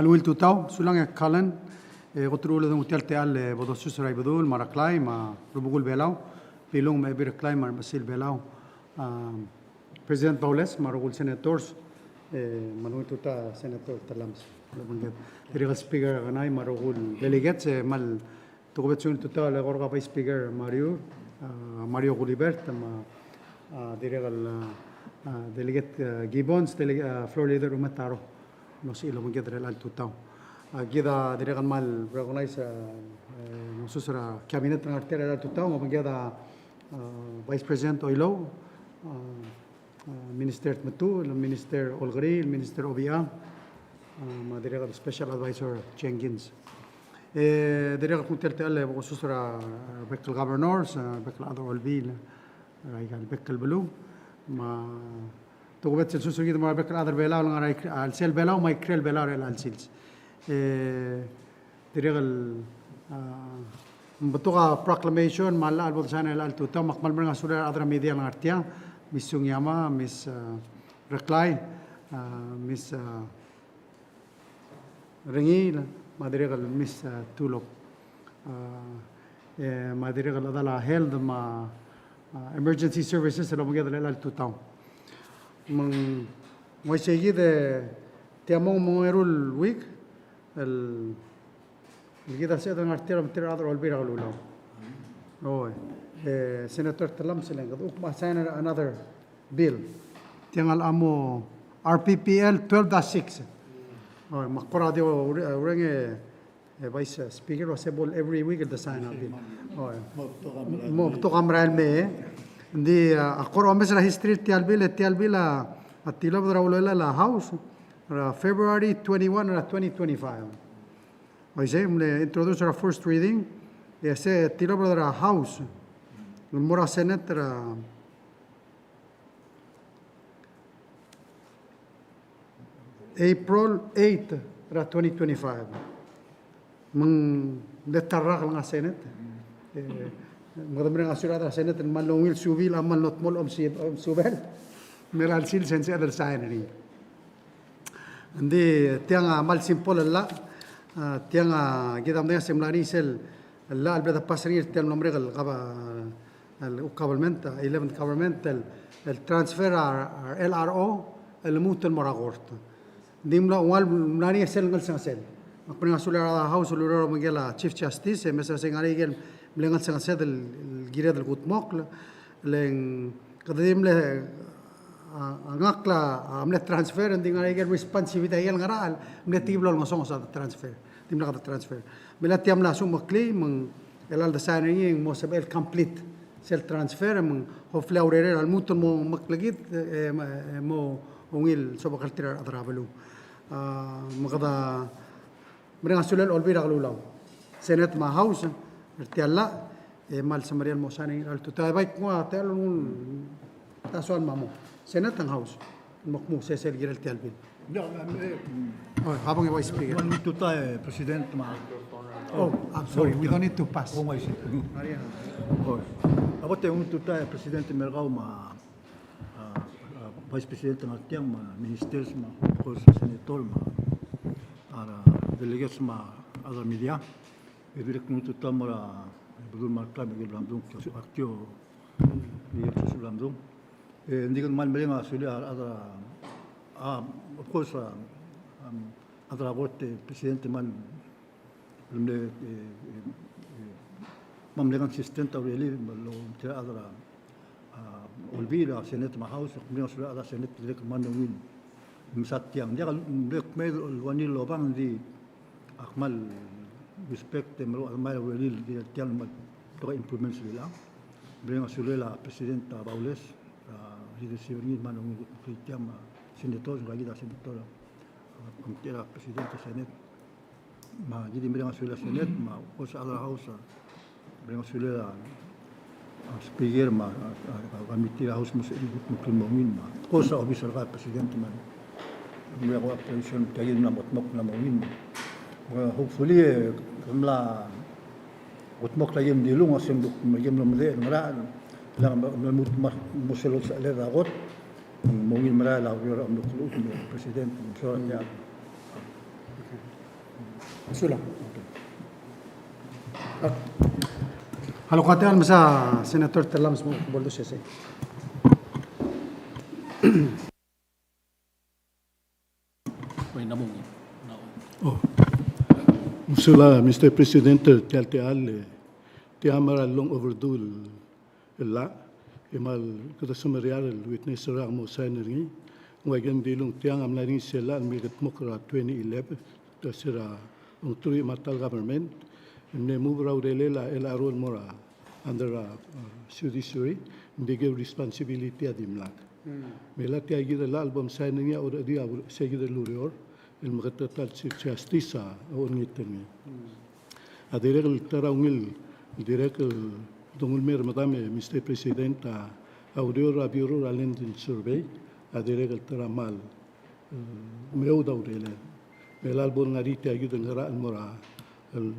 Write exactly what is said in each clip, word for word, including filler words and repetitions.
A ungil tutau, sulang e Cullen, e kot el ungil tia el techall e bo dosus er a Ibedul me a Reklai me a Rubekul Belau, Bilung me a Ebil Reklai me a Remechesil Belau, a, President Baules me a rokui el senators, e, me a ungil tutau Senator Tellames. Dirrek el Speaker Kanai me a rokui el delegates, e, me a Tokubets el ungil tutau el eko er a Vice Speaker Mario, a, Mario Gulibert, me a, a, dirrek el, a, a, Delegate, a, Gibbons, Dele-, a, Floor Leader Umetaro. Ng osisiu el obengked er chelecha el tutau. A, kid a dirrek el kmal recognize, a, e, ng osus er a cabinet er a ngar er tia er chelecha el tutau, me obengked a, a, Vice President Oilouch, a, a, Minister Tmetuchl, Minister Olkeriil, Minister Obichang, a, me a dirrek el Special Advisor Jenkins. E dirrek el kuk tia el techall e bo kusus er a, a, bek el governors, a, bek el chad er a olbiil, a, aika el bek el beluu, me a tokubets el susur kid el mo er a bek el chad er a Belau el ngar er a, a, sel Belau me a ikrel Belau er chelecha el sils. E, Dirrek el, a, ng betok a proclamation me a llach el bo design er chelecha el tutau, me ak kmal mereng a sulel a rechad er a media el ngar tia, Miss Sugiyama, Miss, a, Reklai, a, Miss, a, Rengiil, me a dirrek el Miss, a, Tulop. A, e, me a dirrek el chedal a health me a, a, emergency services el obengked er chelecha el tutau. Me ng uaisei kid e tia mo, mo eru el week, el, el kid a sebeched el ngar tia el mo er a rechad er a olbiil er a kelulau. Oi, e, Senator Tellames, e le ng kede kuk mo sign another bill. Tiang a mo R P P L twelve dash six. Oi, me ak kora di ure-, ureng e, e, Vice Speaker, el uase bo el every week el de sign a bill. Oi. Mo betok a merael mei, e. Ng di, a, ak kora omes er a history er tia el bill, e tia el bill a, a tilobed er a ulelel a House er a February twenty-one er a twenty twenty-five. Oisei, mle introduce er a first reading, e se tilobed er a House el mo er a Senate er a April eight er a twenty twenty-five. Me ng mle ta el rak el ngar er a Senate. E, me kede mereng a sulel a rechad er a Senate el kmal ungil subil a kmal mlo dmolech a omsi-, omsubel. Me er a chelsel sel sebeched el sign er ngii. Ng di tiang a kmal simple el llach, a, tiang a kid a medengei se ng mla er ngii sel llach el bla de pass er ngii er tia el mlo merek el gov-, el government, a, eleventh government, el, el transfer a, a L R O, el lmuut el mo er a court. Ng di mla, ua, mla er ngii sel ngelsengesel. Ak mereng a sulel a rechad er a House el ureor er a obengkel a Chief Justice, e mesa se ng ngar er ngii el mle ngelsengesel el, el kired el kudmokl, le ng kede di mle, a, a ngakl a, a, mle transfer, ng di ngar er ngii el responsibility er a ikel ngerachel el mle tekingel el ngesonges a transfer. Dimlak de transfer. Me a tia mla smecheklii, me ng chelecha el de sign er ngii e ng mo sebechel complete sel transfer, me ng hopefully a urerel a lmuut el mo meklekid, e, e, mo ungil sobekel tir a rechad er a beluu. A, me kede mereng a sulel a olbiil er a kelulau, Senate me a House, er tia el llach, e kmal semeriar el mo sign er ngii er a tutau. E bai kmo a techall el nguu a ta soal me a mo Senate me a House el mo kmu sesei el kirel tia el bill. No, me, me, mm. Oh, habang e Vice Speaker. Ungil tutau, e, President me a. Oh, I'm sorry, we don't need to pass. Oh, I see. Oh. A bo te ungil tutau, e, President me a kau me a, a, a, Vice President me a tiang me a Ministers me a, of course, Senator me a, a, delegates me a, a media. E dirrek el ungil tutau el mo er a, e, Bedul me a Reklai me a Ebil Blamdung, Artio, Artio Blamdung. E, ng di kmal mereng a sulel a, a, a, of course, a, um, a rechad er a court, e, President me a, e, e, e, me a mle consistent a urerel, me a lo, tir a rechad er a, a, olbiil er a Senate me a House, e kmal mereng a sulel a rechad er a Senate, dirrek el kmal ungil. Mesa tiang, diak el, dirrek el kmal ungil el obang, ng di ak kmal respect e meruul a kmal urerel el kirel tiang el kmal betok a improvements er chelechang. Mereng a sulel a President a Baules, a leadership er ngii el kmal ungil el kirel tiang me a Senator, me a kid a Senator, a, committee er a President er a Senate. Me kid a mereng a sulel a Senate, me a, of course, a rechad er a House, a, mereng a sulel a, a Speaker, me a, a, a, a committee er a House, me se, me se, me se, me ungil, me a, of course, a obis er a President, me a, me a, a preparation, tia kid a mla mo kudmokl el mla mo ungil. Me a, hopefully, e, kede mla kudmokl a ikel dilung, a se el, me a ikel mlo medechel el ngerachel, e le ng mla mo, mo sel olsecheled a kot, mo ungil merael a ureor er a omluk el chutem, President, me a soal tia. Okay. Sulang. A lokuatecha el mesa Senator Tellames me bo ldu sesei. Oh. Sulang, Mister President, tia el techall, e, tia a mera el long overdue el llach, e kmal kede semeriar el witness er a mo sign er ngii. Ng ua ikel dilung tiang a mla er ngii sel llach el mle kedmokl er a twenty eleven, ta se er a ongteruich me a ta el government, el mle move er a urerel a, el aruol el mo er a under a, uh, judiciary, ng di ikel responsibility a dimlak. Me lak tia kid el llach el bo msign er ngii a already a ur-, se kid el ureor, el meketeket el Chief Justice a, a olengit er ngii. A dirrek el ta er a ungil, dirrek el dongul mer medam e Mister President, a, a ureor er a Bureau er a Land and Survey, a dirrek el ta er a kmal, e, meoud a urerel. Me lak bo lengar er ngii tia kid el ngerachel el mo er a, el,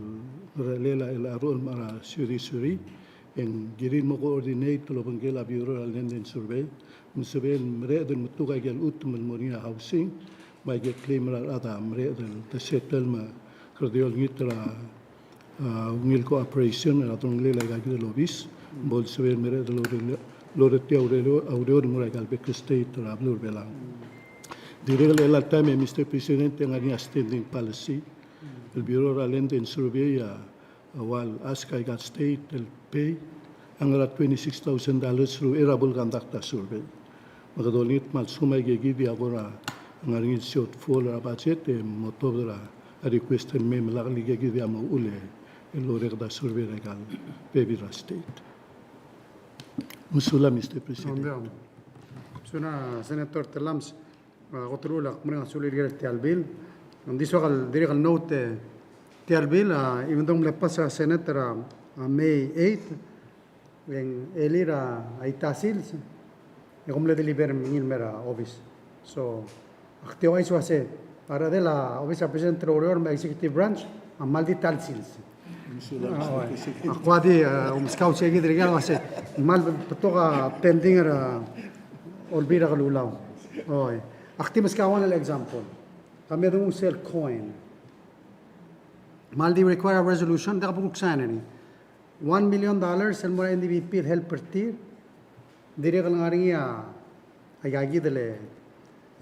ngerachel a, el aruol el mo er a judiciary, e ng kirir el mo coordinate el obengkel a Bureau er a Land and Survey, me sebechel el mereched el metuk a ikel chutem el mo er ngii a housing, me a ikel claim er a rechad a mereched el de settle me kede di olengit er a, a, ungil cooperation er a delongelel aika kid el obis, bo lsebechel el mereched el orre-, loretii a ureor, a ureor el mo er aika el bek el state er a beluu er a Belau. Dirrek el chelecha el taem e Mister President e ng ngar er ngii a standing policy el Bureau er a Land and Survey a a ua el ask aika el state el pay a ngar er a twenty-six thousand dollars er a uchei er a bo le conduct a survey. Me kede olengit me a lsekum aika kid a kora ngar er ngii el shortfall er a budget e mo tuobed er a request el mei me lak aika kid a mo uchul el orreked a survey er aika el bebil er a state. Mesulang, Mister President. Mesulang, Senator Tellames. A, kot el uchul e ak mereng a sulir er tia el bill. Ng di soak el dirrek el note, e, tia el bill, a, even though ng mle pass er a Senate er a, a, May eight, e ng early er a, a, ita sils, e kom mle deliver er ngii el mei er a obis. So, ak di ouchais el uase a rechedel a obis er a President er a Oreor me a executive branch a kmal di ta el sils. A, oi. Ak ua di, e, omeskau sei kid er ngii el uase kmal betok a pending er a Olbiil er a Kelulau. Oi. Ak di meskau a one el example. Kemam a donguu sel coin. Kmal di require a resolution, diak bo kuk sign er ngii. One million dollars el mo er a N D B P el help er tir. Dirrek el ngar er ngii a, aika kid el, e,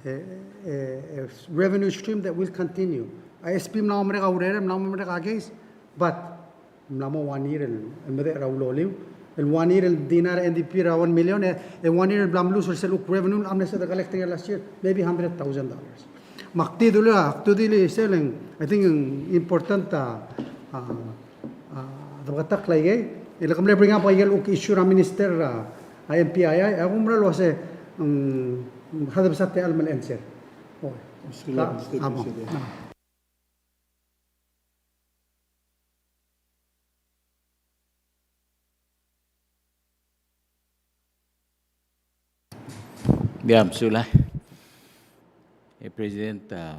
e, e, revenue stream that will continue. A S P a mla mo merek a urerem, a mla mo merek a case, but ng mla mo one year el, el medechel er a uloliu. El one year el deny er a N D P er a one million, e, e one year el bla mlus er sel kuk revenue el mle sebeched el collect er ngii last year, maybe hundred thousand dollars. Me ak di dulu, ak di dulu sel, I think, important a, a, a, debeketakl a ikei, e le ke mle bring up a ikel kuk issue er a minister er a, a M P I I, e ak oumera el uase, mm, kede mesa techall el mle answer. Oi. Sulang, Mister President. Ia, mesulang. E President, a,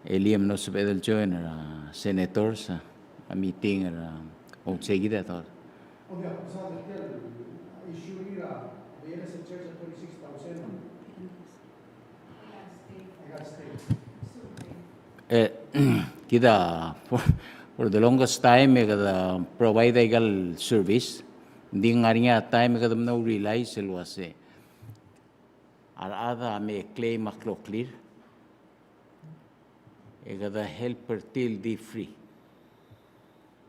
e le ng mlo sebeched el join er a senators, a, a meeting er a, a, outside er a tor. E, kid a, for, for the longest time, e kede provide aika el service. Ng di ngar er ngii a time e kede mlo realize el uase a rechad a me claim a kloklir, e kede help er tir el di free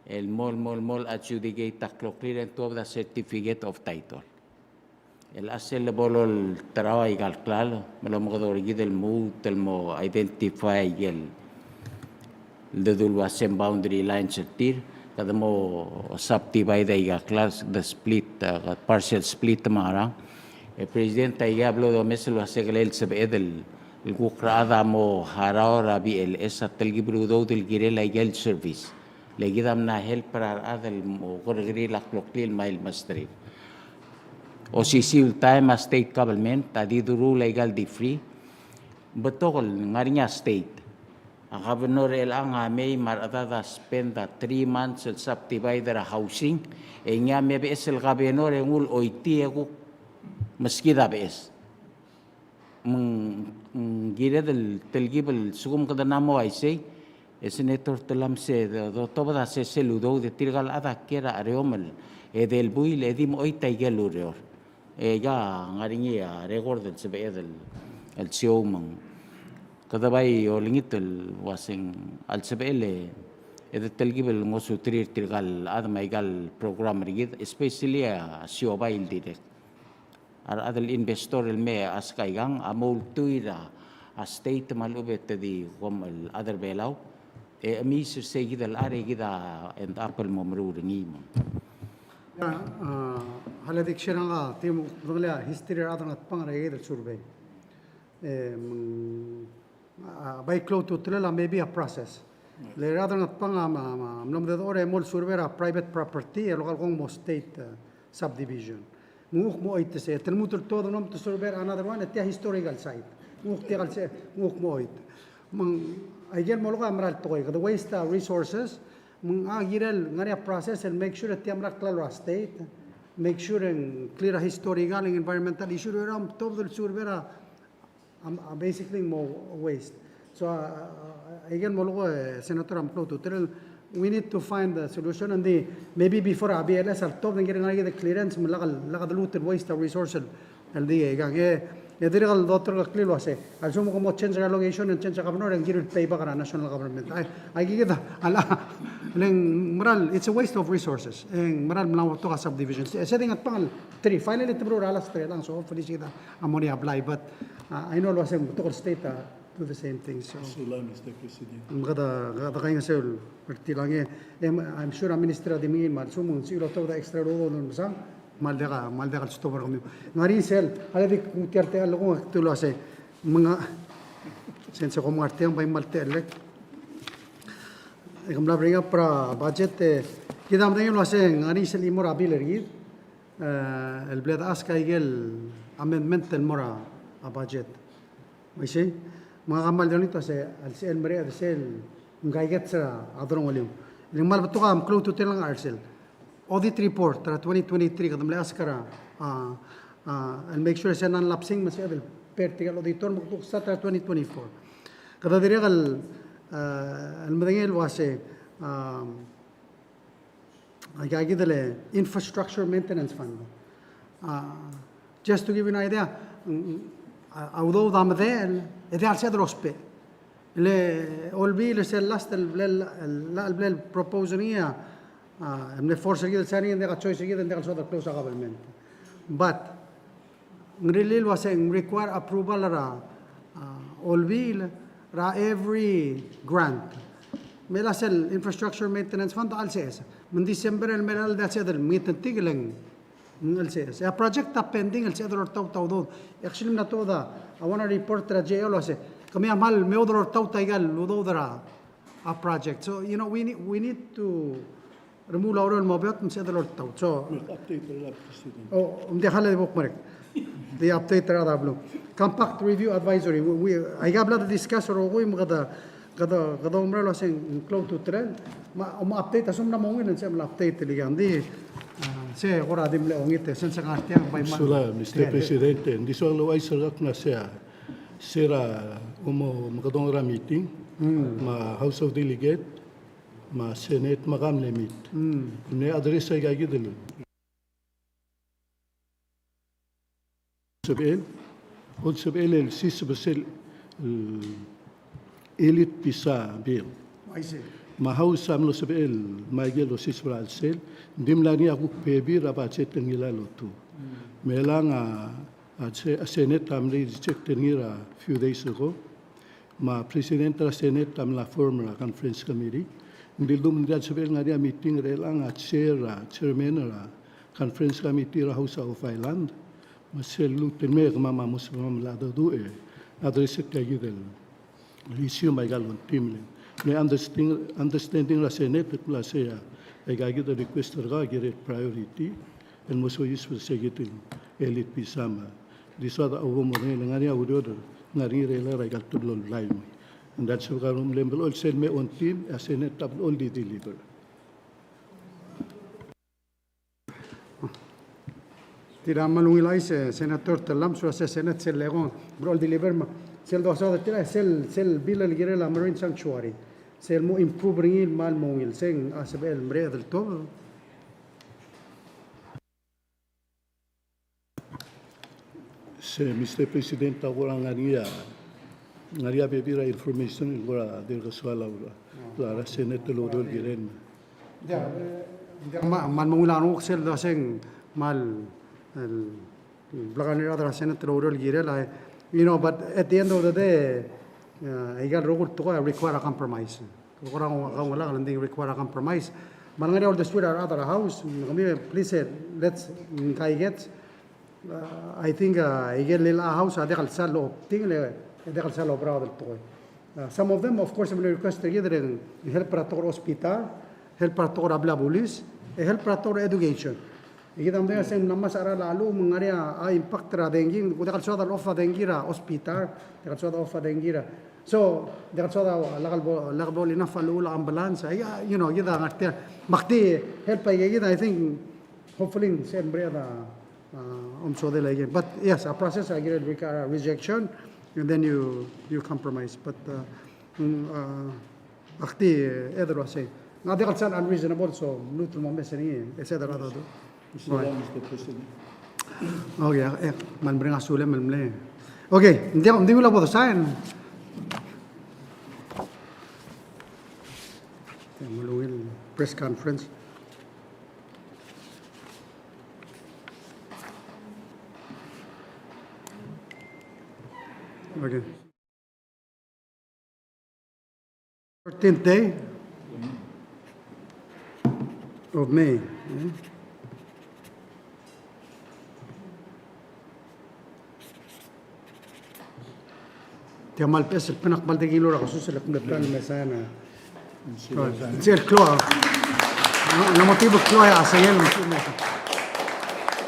el mo, mo, mo adjudicate a kloklir e ng tuobed a certificate of title. El a sel lebo lolterau aika el klalo, me lomekedong er kid el lmuut el mo identify aike el, el dedu el uase ng boundary lines er tir, kede mo subdivide aika el klalo, kede split, a, partial split me a ngerang. E President, aika a blo domes el uase ng kirel el sebeched el, el kuk rechad a mo harau er a B L S a telkib el udoud el kirel aika el service. Le kid a mla help er a rechad el mo kerrekeriil a kloklir el mei el mesterir. Osisiu el taem a state government a di deruul aika el di free. Betok el ngar er ngii a state. A governor er chelechang a mei me a rechedad a spend a three months el subdivide er a housing, e ngii a me beches el governor e nguu el choitii e kuk meskid a beches. Me ng, ng kired el telkib el lsekum kede mla mo uaisei, E Senator Tellames, e do, dotobed a sesei el udoud e tirka el chad a kiei er a chereomel e di el buil e di mo choit aike el ureor. E ia, ng ngar er ngii a record el sebeched el, el show me ng kede bai olengit el uaseng a lsebechel e de telkib el ngosuterir tirka el chad me aika el program er kid, especially a siobai el dirrek. A rechad el investor el me ask aikang a mo ultuil er a state me a lechub e te di kom el chad er Belau e chemiis er sei kid el chad e kid a end up el mo meruul er ngii. Me a, a, a le di kshare ngak a di mo medengelii a history er a rechad er a Ngatpang er a kid el survey. E, me ng, a, bai klou a ultutelel a maybe a process. Le rechad er a Ngatpang a, a, a mlo medechor e mo el survey er a private property e locha el kmo state, a, subdivision. Me ng kuk mo choit sei, te lmuut el tuobed el mo survey er a another one, e tia historical site. Ng kuk tia el se, ng kuk mo choit. Me ng, aike el mo locha a mera el tekoi, kede waste a resources, me ng, a, kirel ngar er ngii a process el make sure e tia mera el klalo er a state, make sure e ng clear a historical, e ng environmental issue, er a tuobed el survey er a a, a basically mo waste. So, a, a, a, aike el mo locha, e, Senator, a mklou a ultutelel, we need to find a solution, and the, maybe before a B L S a ltobed e ng kirel ngar er ngii a clearance, me lak, lak de lmuut el waste a resource el, el di, e, kang, e, e dirrek el doterkeklii el uasei a lsekum ke mo change er a location and change a governor, e ng kirel pay back er a national government. Ai, aike kid a, a la, le ng meral, it's a waste of resources. E ng meral mla mo betok a subdivision. Se, se di Ngatpang el three, finally te meruul er a last three el chang, so hopefully se kid a mo er ngii a blai, but Uh, I know el uasei ng betok el state a do the same thing, so. Sulang, Mister President. Me kede, kede kaingeseu er tiang e, em, I'm sure a minister a di mengiil me a lsekum ng sebechir el otobed a extra el udoud el mesang, me ng diak, me ng diak el stop er kemiu. Ng ngar er ngii sel, a le di kuk tia el techellek, kuk te uasei, me ng, since kom ngar tiang, bai me a techellek. E ke mla bring up er a budget, e, kid a medengei el uasei, ng ngar er ngii sel chimo er a bill er kid, e, el bla de ask aike el amendment el mo er a budget. Me isei, me ngak a kmal di olengit el uasei, a lsebechel el mereched er sel, ng kaikets er a delongeliu. E le ng kmal betok a mklou a ultutelel ngar er sel audit report er a twenty twenty-three, kede mle ask er a, a, a, el make sure e se non-lapsing me sebeched el pay er tirke el auditor me kuk start er a twenty twenty-four. Kede dirrek el, a, el medengei el uasei, a, Aika kid el Infrastructure Maintenance Fund. A, just to give you an idea, mm, mm, a, a udoud a medechel, e diak el sebeched el ousbech. Le Olbiil er sel last el bla el, el, el bla el propose er ngii a, a, mle force er kid el sign er ngii, ng diak a choice er kid, ng diak el soad el close a government. But, Ng rirellii el uasei ng require approval er a, a, Olbiil er a every grant. Me a sel Infrastructure Maintenance Fund a chelsel. Me ng December el mei el diak el sebeched el mengitengtik e le ng chelsel. A project a pending el sebeched el oltaut a udoud. Actually, ng mla tuobed a one report er a J O el uasei, kemiu a kmal meoud el oltaut aika el udoud er a, a project. So, you know, we need, we need to remuul a ureor el mo beot me sebeched el oltaut. So, update er a President. O, ng diak el di bo kmerek. Di update er a W. Compact Review Advisory. We, we, aika bla de discuss er a rokui me kede, kede, kede oumera el uasei ng klou a ultutelel. Me a, me a update a lsekum ng mo ungil e ng sebechem el update el ikang. Di, a, se kora di mle ongit e, since ngar tiang bai me. Sulang, Mister President, e ng di soak el ouchais er ngak el uasei, se er a, um, me kede ongera meeting, me a House of Delegate, me a Senate me a House a mle meet. Mm. Mle address aika kid el sebechel, olsebechel el siseb er sel, el, elite visa bill. I see. Me a House a mlo sebechel me aike el osiseb er a chelsel, ng di mla er ngii a kuk bebil er a budget el ngilai el otuu. Mm. Me chelechang a, a se-, a Senate a mle reject er ngii er a few days ago. Me a President er a Senate a mla form er a Conference Committee. Ng di ldu me ng diak el sebechel ngar er ngii a meeting er chelechang a chair, a chairman er a Conference Committee er a House of Island. Me sel lluut el mei e kemam a mo sebechemam el cheldecheduch e address er tia kid el issue me aika el ongtim. Le understanding, understanding er a Senate el kmo sei a, aika kid el request er kau a kirel priority el mo soiseb er se kid el elite visa me a di soad a oumorengel, ng ngar er ngii a ureor, ng ngar er ngii a ureor er aika el teblo el blai me. And that's why kede mle blechoel sel me ongtim, e a Senate a blechoel di deliver. Tia a kmal ungil chais e Senator Tellames, se Senate sel lekong blechoel deliver me sel dosaod er tia, sel, sel bill el kirel a Marine Sanctuary. sel mo improve er ngii el kmal mo ungil. Se ng, a, sebechel el mereched el tuobed. Se, Mister President, a kora ngar er ngii a, ngar er ngii a bebil er a information el kora dirk soal a, a, er a Senate el oureor el kirel. Ng diak, ng diak, me, me ng mo ungil a renguk sel doseng me a, el, blak a rechad er a Senate el oureor el kirel, a, you know, but at the end of the day, a, aika el rokui el tekoi a require a compromise. Kora ng, kora ng, ng require a compromise. Me a lengar er ngii a uldesuir a rechad er a House, kemiu, please, e, let's, ngika ikets, a, I think, a, ikel lilechab a House a diak el sal obtengle, e diak el sal oberaod el tekoi. A, some of them, of course, a mle request er kid el help er a tekoi er a hospital, help er a tekoi er a blil a bulis, e help er a tekoi er a education. E kid a medengei el se ng mla mesa a cheral a chelechang, me ng ngar er ngii a impact er a dengki, ng diak el soad el off a dengki er a hospital, diak el soad el off a dengki er a. So, diak el soad a lak el bo, lak el bo el enough a llechul a ambulance, a, you know, kid a ngar tia. Me ak di help aika kid, I think, hopefully, se ng mereched a, a, omesodel aike. But yes, a process a kirel reca-, rejection, and then you, you compromise. But, a, mm, a, ak di, e, chad el uasei. Ng diak el sound unreasonable, so, ng lmuut el mo omes er ngii, e se a rechad a du. Mister President. Okay, e, me ng mereng a sulem el mle. Okay, ng di, ng di ungil a bo de sign. Ng ungil press conference. Okay. Thirteenth day of May. Tia kmal beches el pen a kmal di ngiluu er a kesus el kmal plan el mesa na. Sel klou a. Ng mo tibuk klou a sengel.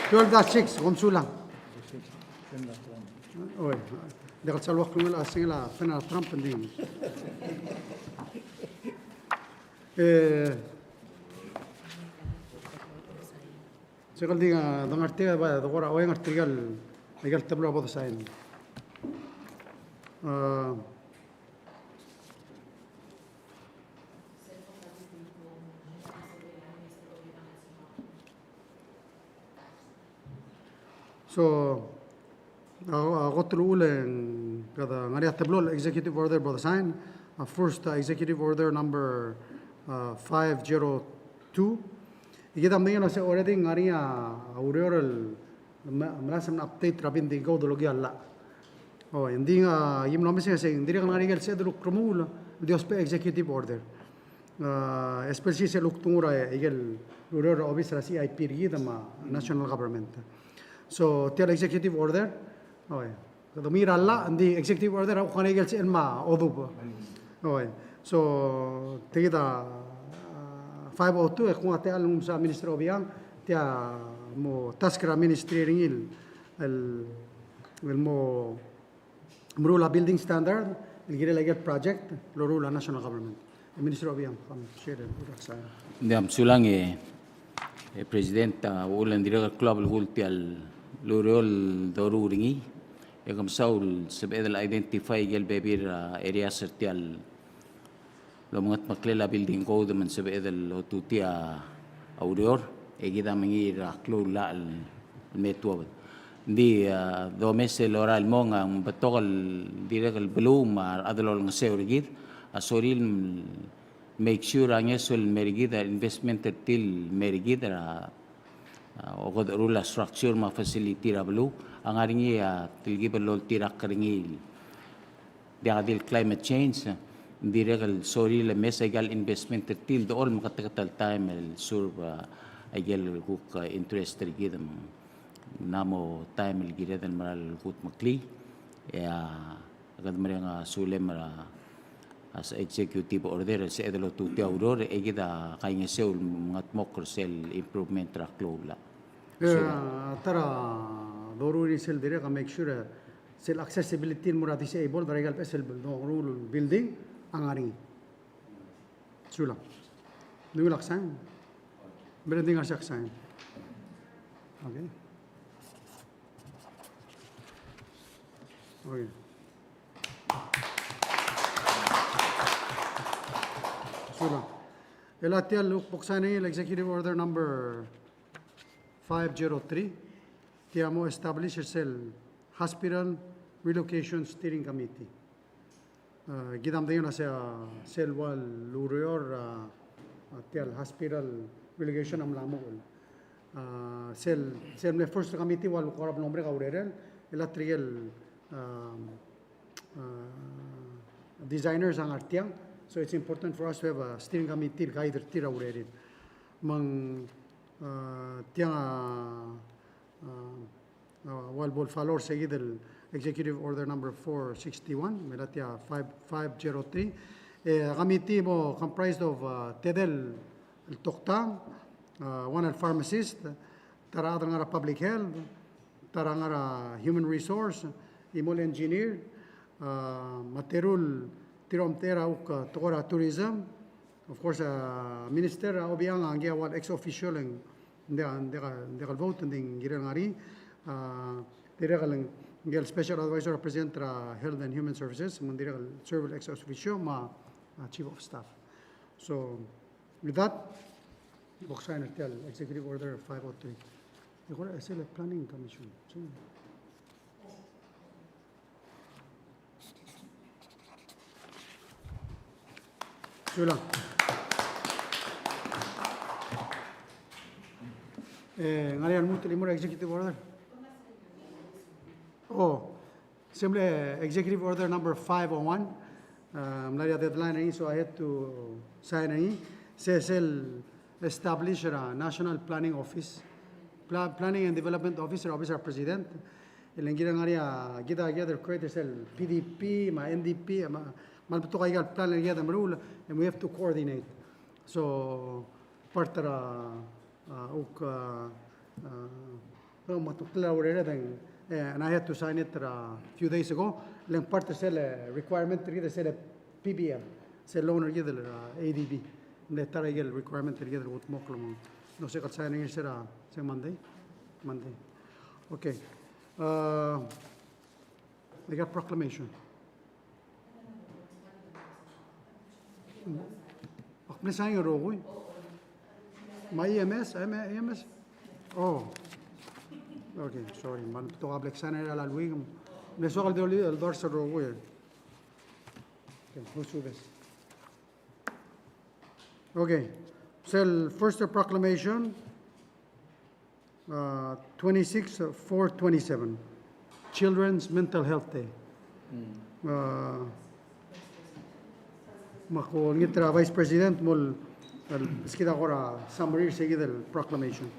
Twelve dash six, kom sulang. Oi. Diak el sal ua klungel a sengel a pen a Trump, ng di. E, se kid a di ngar tirka, ba, de kora, oi, ngar tirka el, aika el teblo a bo de sign. A, So, a, a, kot el uchul e ng kede ngar er ngii a teblo el executive order bo de sign, a, first, a, executive order number, a, five zero two. E kid a medengei el uasei already ng ngar er ngii a, a ureor el me, melasem el update er a building code el okiu a llach. Oi, ng di, a, kim lomes e ng dirrek el ngar er ngii el sebeched el kuk remuul el di ousbech a executive order. A, especially sel kuk tmuu er a ikel ureor er a obis er a C I P er kid me a national government. So, tia el executive order, oi, kede mei er a llach, ng di executive order a kuk ngar er ngii el sebechel me a odub. Oi. So, tia kid a, a, five oh two, e kuk a techall el nguu el mesa Minister Obichang, tia mo task er a ministry er ngii el, el, el mo meruul a building standard el kirel a ikel project el loruul a national government. E Minister Obichang, kom share el ura sign. Ng di a mesulang e, e President, a uchul e ng dirrek el klou a belkul tia el ureor el doruul er ngii, e ke mesaul el sebeched el identify ikel bebil er a areas er tia el omengetmeklel a building code me ng sebeched el otutii a ureor, e kid a mengiil er a klou el llach el me tuobed. Ng di, a, domes el orael el mong a ng betok el dirrek el beluu me a rechad el olengeseu er kid a sorir el make sure a ngeso el mer kid, a investment er tir el mer kid er a, a, okedecherul a structure me a facility er a beluu a ngar er ngii a telkib el oltirakl er ngii. Diak di el climate change, ng dirrek el sorir el mesa aika el investment er tir el dechor el meketeket el taem el serve, a, aike el kuk, a, interest er kid me ng mla mo taem el kired el mera el kudmeklii, e a, kede mereng a sulem er a, a, se executive order el sebeched el otutii a ureor, e kid a kaingeseu el mengetmokl er sel improvement er a klou el llach. E, a ta er a doruul er ngii sel dirrek a make sure, e, sel accessibility el mo er a disabled er aika el beches el building a ngar er ngii. Sulang. Ng ungil ak sign? Meral di ngar er sei ak sign. Okay. Okay. Sulang. E a tia el kuk bo ksign er ngii el Executive Order number five zero three, tia mo establish er sel Hospital Relocation Steering Committee. A, kid a medengei el uasei a sel ua el ureor, a, a tia el Hospital Relocation a mla mo, a, sel, sel mle first committee ua el kora bo lemerek a urerel, el a tirke el, a, a, designers a ngar tiang. So it's important for us to have a steering committee el guide er tir a urerir. Me ng, a, tiang a, a, a, ua el bo el follow er se kid el Executive Order number four sixty-one, me a tia five, five zero three. E a committee mo comprised of, a, tedei el toktang, a, one el pharmacist, ta er a chad el ngar er a public health, ta er a ngar er a human resource, e mo el engineer, a, me a terul tir a omtechei er a kuk, a, tekoi er a tourism. Of course, a, minister, a, Obichang a ngii a ua el ex officio el ng, ng diak, ng diak, ng diak el vote, ng di ng kirel ngar er ngii, a, dirrek el ngii el special advisor er a president er a health and human services, me ng dirrek el serve el ex officio, me a, a, chief of staff. So, with that, bo ksign er tia el Executive Order five oh three. E kora e sel Planning Commission. Sulang. E, ng ngar er ngii a lmuut el chimo er a Executive Order? Oh, se mle Executive Order number five oh one, a, mla er ngii a deadline er ngii, so I had to sign er ngii. Se, sel establish er a National Planning Office, Pla-, Planning and Development Office er a Office er a President. El ng kirel ngar er ngii a kid a, kid a create er sel P D P, me a N D P, me a, me a le betok aika el plan el kid a meruul, and we have to coordinate. So, part er a, a, uk, a, a, no, me a tuklel a urered e ng, e, and I had to sign it er a few days ago. Le ng part er sel, e, requirement er kid er sel P B M, sel loan er kid er a, e, A D B. Ng mle ta er a ikel requirement er kid el kudmokl me ng, no se kal sign er ngii er sel, a, se Monday? Monday. Okay. A, They got proclamation. Ak mle sign er a rokui. Me a E M S, E M S? Oh. Okay, sorry. Me a le betok a bla ksign er a lluich. Me ng soak el doli el dars er a rokui. Okay, who's with this? Okay. Sel first proclamation. Uh, twenty-six, uh, four twenty-seven, Children's Mental Health Day. Mm. Uh, me ak olengit er a Vice President mo el, el, skid a kora summary er se kid el proclamation.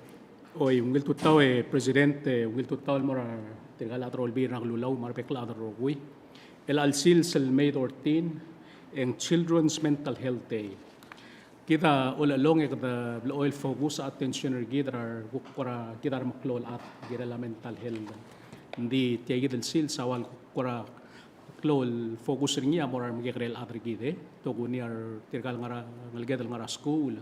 Oi, ungil tutau e President, e ungil tutau el mo er tirka el chad er a Olbiil er a Kelulau me a rebek el chad el rokui. El chelecha el sils el May thirteen, e ng Children's Mental Health Day. Kid a olechong e kede blechoel focus a attention er kid er a rekuk kora kid a remeklou el chad, kirel a mental health. Ng di tia kid el sils a ua el kora klou el focus er ngii a mo er a remekekerei el chad er kid, e tokuni a tirka el ngar er a ngeleked el ngar er a skuul.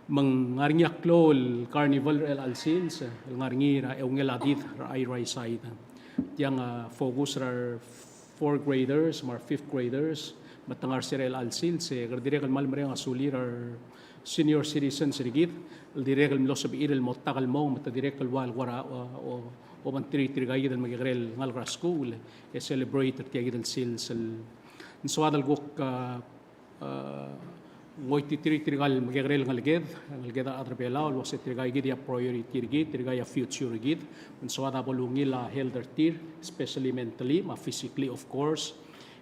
Me ng ngar er ngii a klou el carnival er chelecha el sils el ngar er ngii er a eungel a did er a Airai side. Tiang a focus er a four graders me a fifth graders, me te ngar er se er chelecha el sils e kede dirrek el kmal mereng a sulir a re senior citizens er kid el dirrek el mlo sebechir el mo ta el mong me te dirrek el ua el kora, o, o, obengterir tirka kid el mekekerei el ngalek er a skuul e celebrate er tia kid el sils el ng soad el kuk, a, a, ngoititerir tirka el mekekerei el ngeleked, ngeleked a rechad er a Belau, el uase tirka kid a priority er kid, tirka a future er kid, me ng soad a bo lungil a health er tir, especially mentally, me a physically, of course.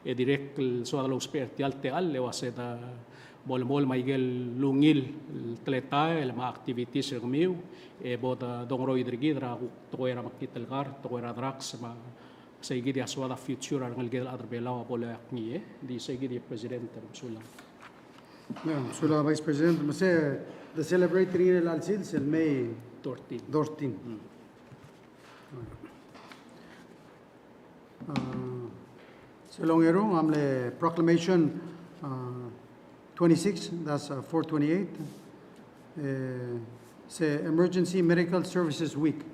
E dirrek el soad el ousbech er tia el techall, el uase de molemolem a ikel ungil el teletael me a activities er kemiu, e bo de dongeroid er kid er a kuk tekoi er a mekngit el kar, tekoi er a drugs, me a Sei kid a soad a future a rengeleked el chad er a Belau a bo loeak ngii, e di sei kid a President, mesulang. Ia, mesulang Vice President, me se de celebrate er ngii er chelecha el sils el May thirteen. Thirteen. Hmm. A, sel ongerung a mle proclamation, a, twenty-six, that's, uh, four twenty-eight. E, se Emergency Medical Services Week.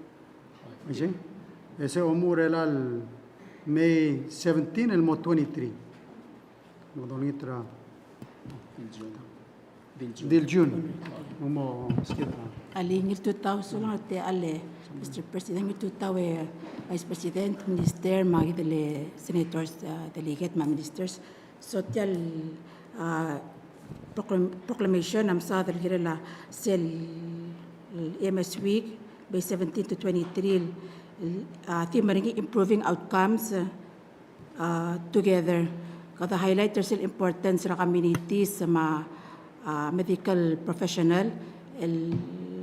Aisei? E se omuchel er a May seventeen el mo twenty-three. Mo dolengit er a. Dil June. Mo, mo, skip. Alii, ngii el tutau, sulang er tia el, Mister President, ngii el tutau e Vice President, Minister, me a kid el Senators, uh, Delegate, me a Ministers. So tia el, uh, proclam-, proclamation a mesaod el kirel a sel E M S Week, May seventeen to twenty-three, el, uh, theme er ngii Improving Outcomes, uh, uh, together. Kede highlight er sel importance er a communities me a, uh, medical professional el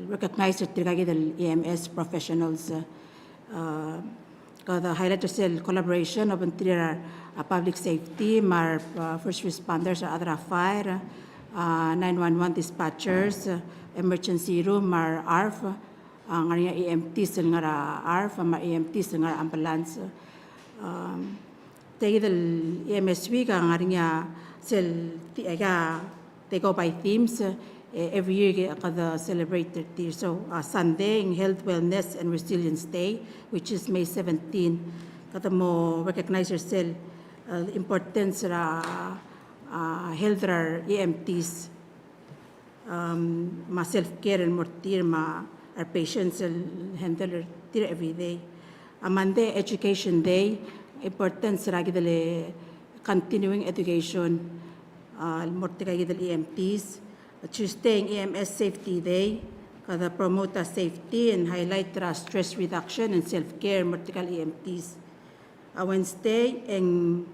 recognize er tirka kid el E M S professionals. Uh, kede highlight er sel collaboration obengterir a, uh, public safety me a, uh, first responders, a chad er a fire, uh, nine one one dispatchers, uh, emergency room me a ARF, uh, ngar er ngii a E M Ts el ngar er a ARF, me a E M Ts el ngar er a ambulance. Um, tia kid el E M S Week a ngar er ngii a sel ti-, aika, they go by themes, eh, every year ke-, kede celebrate er tir. So, uh, Sunday, Health, Wellness, and Resilience Day, which is May seventeen. Kede mo recognize er sel, uh, importance er a, uh, health er a E M Ts. Um, me a self-care el mo er tir me a re patients el handle er tir every day. A Monday, Education Day, importance er a kid el continuing education, uh, el mo er tirka kid el E M Ts. A Tuesday, E M S Safety Day, kede promote a safety and highlight er a stress reduction and self-care el mo er tirka el E M Ts. A Wednesday, e ng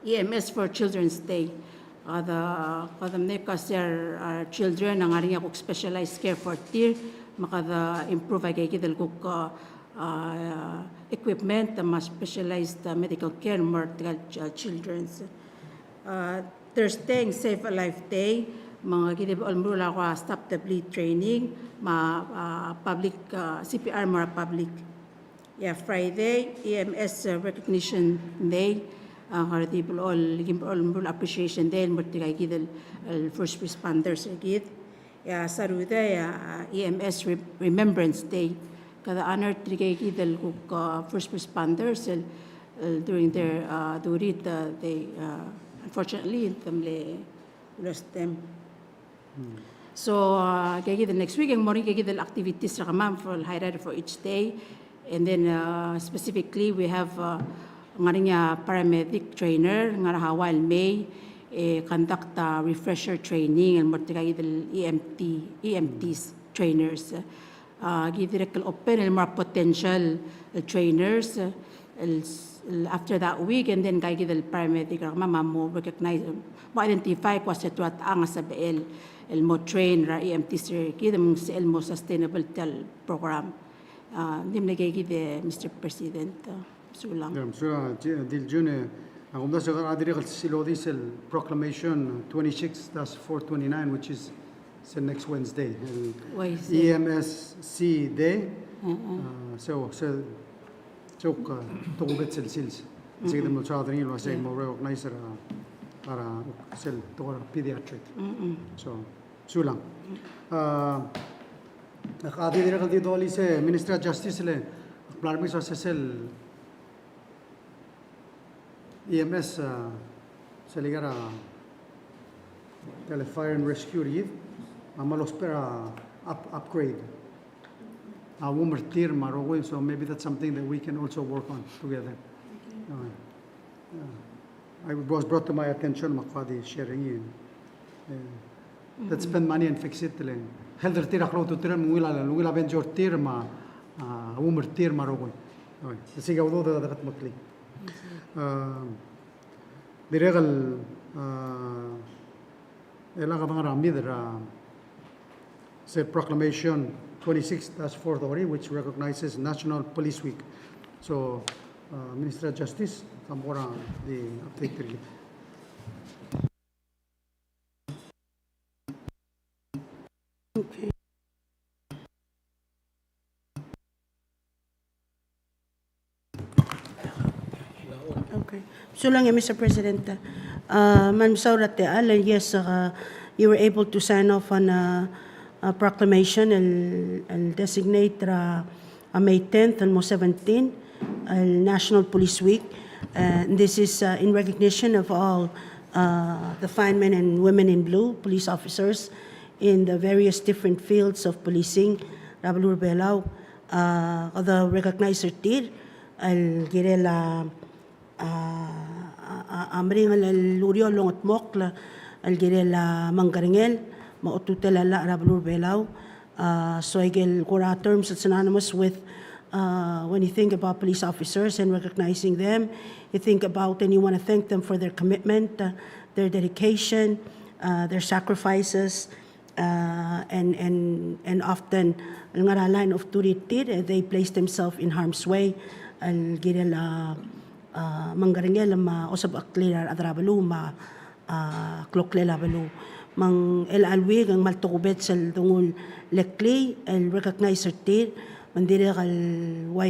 E M S for Children's Day. Kede, kede mle ua se a re children a ngar er ngii a kuk specialized care for tir, me kede improve aika kid el kuk, uh, uh, equipment, me a specialized, uh, medical care el mo er tirka el ch-, uh, children's. Uh, Thursday, Save a Life Day, me aki di blechoel meruul a kuk Stop the Bleed training, me a, uh, public, uh, C P R el mo er a public. Ia, Friday, E M S, uh, Recognition Day, uh, ngar er ngii a di blechoel, ki blechoel meruul Appreciation Day el mo er tirka kid el, el first responders er kid. Ia, Saturday, uh, E M S Re-, Remembrance Day. Kede honor tirka kid el kuk, uh, first responders el, el during their, uh, duty, uh, they, uh, unfortunately, te mle lost them. So, uh, aika kid el next week, e ng mo er ngii aika kid el activities er kemam for highlight for each day. And then, uh, specifically, we have, uh, ngar er ngii a paramedic trainer, ngar er a Hawaii el mei, e conduct a refresher training, el mo er tirka kid el E M T, E M Ts trainers. Uh, ki dirrek el open el mo er a potential, uh, trainers, uh, el, el after that week, and then aika kid el paramedic er kemam a mo recognize, mo identify kua se tua techang a sebechel el mo train er a E M Ts er kid, me ng sebechel el mo sustainable tia el program. Uh, ng di mle aika kid, Mister President. Uh, Sulang. Ia, sulang, Di-, Dil June, a kumdasu e kede dirrek el silodii sel Proclamation twenty-six dash four twenty-nine, which is the next Wednesday, el Wednesday. E M S C Day. Mm-mm. Uh, so, so, so, uh, tokubets el sils. Mm-mm. Sei kid el mo soad er ngii el uasei, yeah, mo recognize er a, er a, sel tekoi er a pediatric. Mm-mm. So, sulang. Uh, ak di dirrek el di dolii se Ministry of Justice le, ak mla er a mesa se sel E M S, uh, sel ikal, uh, tele fire and rescue er kid, a mle ousbech a up-, upgrade. A uum er tir me a rokui, so maybe that's something that we can also work on together. Okay. Uh, yeah. I, it was brought to my attention, me ak di share er ngii. Uh, let's spend money and fix it, le ng health er tir a klou a ultutelel, me ng ungil a, ungil a venture er tir me a, uh, uum er tir me a rokui. Okay. Sei kid a udoud e de kudmeklii. Uh, dirrek el, uh, el a kede ngar er a mid er a, uh, se Proclamation twenty-six dash four thirty, which recognizes National Police Week. So, uh, Ministry of Justice, kom kora di update er kid. Okay. Okay. Sulang, Mister President. Uh, me ng mesaul er a techall, yes, uh, you were able to sign off on a, a proclamation el, el designate er a, uh, May tenth el mo seventeen, el National Police Week. Uh, this is, uh, in recognition of all, uh, the fine men and women in blue, police officers in the various different fields of policing er a beluu er a Belau, uh, kede recognize er tir el kirel a, a, a, a meringel el ureor el ongedmokl el kirel a mengkerengel me a otutel a llach er a beluu er a Belau. Uh, so aike el kora terms, it's synonymous with, uh, when you think about police officers and recognizing them, you think about and you want to thank them for their commitment, uh, their dedication, uh, their sacrifices, uh, and, and, and often el ngar er a line of duty er tir, eh, they place themselves in harm's way el kirel a, uh, mengkerengel me a osebechakl er a rechad er a beluu me a, uh, kloklel a beluu. Me ng chelecha el week e ng kmal tokubets el dongu el kleklii el recognize er tir, me ng dirrek el ua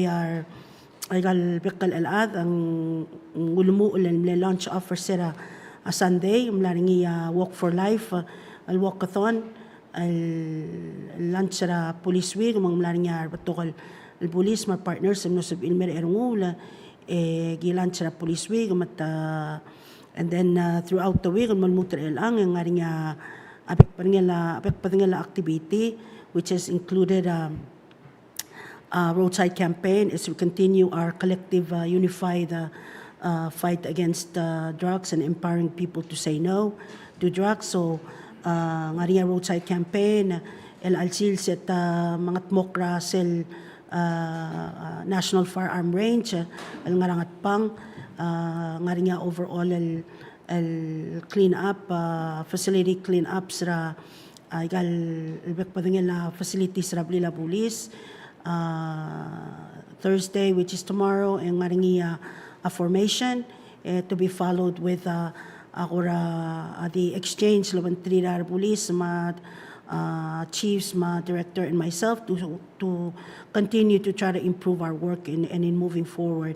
aika el bek el chelechad e ng ulemuchel el mle launch off er se er a Sunday, mla er ngii a Walk for Life, el walkathon, el, el launch er a Police Week, me ng mla er ngii a rebetok el, el bulis me a partners el mlo sebechir el mei er a Ernguul, e ki launch er a Police Week, me te, and then, uh, throughout the week, el mo lmuut er chelechang, e ng ngar er ngii a, a bek el bedengel a, a bek el bedengel a activity, which is included, um, uh, roadside campaign as we continue our collective, uh, unified, uh, uh, fight against, uh, drugs and empowering people to say no to drugs. So, uh, ng ngar er ngii a roadside campaign, el chelecha el sils e te, uh, mengedmokl er a sel, uh, uh, National Firearm Range, uh, el ngar er a Ngatpang, uh, ng ngar er ngii a overall el, el clean up, uh, facility clean ups er a, uh, aika el bek el bedengel a facilities er a blil a bulis. Uh, Thursday, which is tomorrow, e ng ngar er ngii a, a formation, eh, to be followed with, uh, a kora, uh, the exchange el obengterir a rebulis me a, uh, chiefs me a director and myself to, to continue to try to improve our work in, and in moving forward.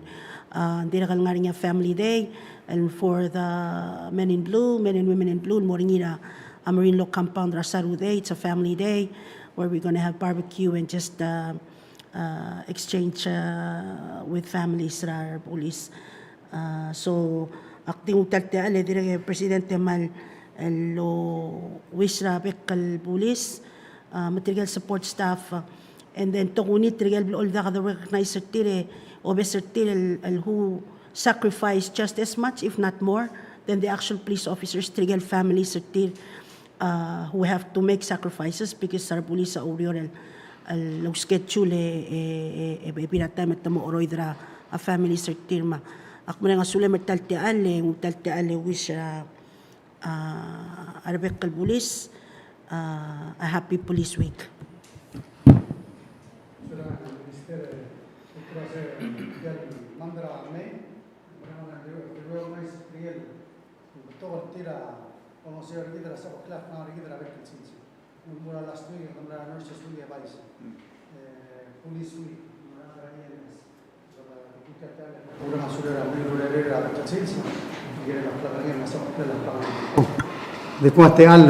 Uh, dirrek el ngar er ngii a family day, and for the men in blue, men and women in blue, el mo er ngii er a a Marine Law Compound er a Saturday. It's a family day where we're gonna have barbecue and just, uh, uh, exchange, uh, with families er a rebulis. Uh, so, ak di nguu tia el techall e dirrek e President e kmal el wish er a bek el bulis, uh, me tirke el support staff, uh, And then tokuni tirke el blechoel diak de recognize er tir e obes er tir el, el who sacrifice just as much, if not more, than the actual police officers, tirke el families er tir, uh, who have to make sacrifices because a rebulis a oureor el, el schedule e, e, e, e bebil er a taem e te mo cheroid er a, a families er tir me. Ak mereng a sulem er tia el techall e, tia el techall e wish er a a, a rebek el bulis, a, a happy Police Week. Di kuk tia el,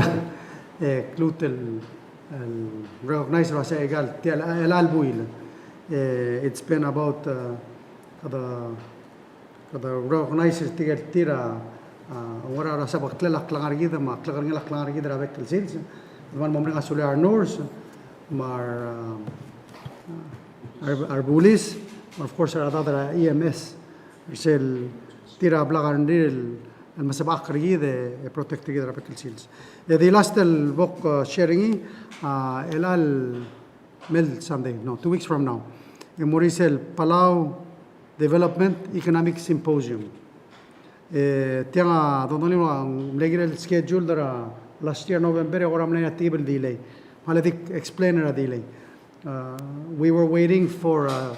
e, kuk el, el recognize er a se aika el, tia el, el, el buil. E, it's been about, uh, the Kede recognize er tirke el tir a, a, ua er a sebechel a klengar er kid me a klekerengel a klengar er kid er a bek el sils. Kede mo mereng a sulel a renurse me a re, a, a re, a rebulis, of course, er a rechad er a E M S, er sel tir a blak a rengrir el, el mesebechakl er kid e, e protect er kid er a bek el sils. E di last el bo kuk, uh, share er ngii, a, el, el mei el Sunday, no, two weeks from now. E ng mo er sel Palau Development Economic Symposium. E tiang a, dondolim a, mle kirel schedule er a last year November, e kora mle er ngii a technical delay. Me a le dik explain er a delay. Uh, we were waiting for, uh,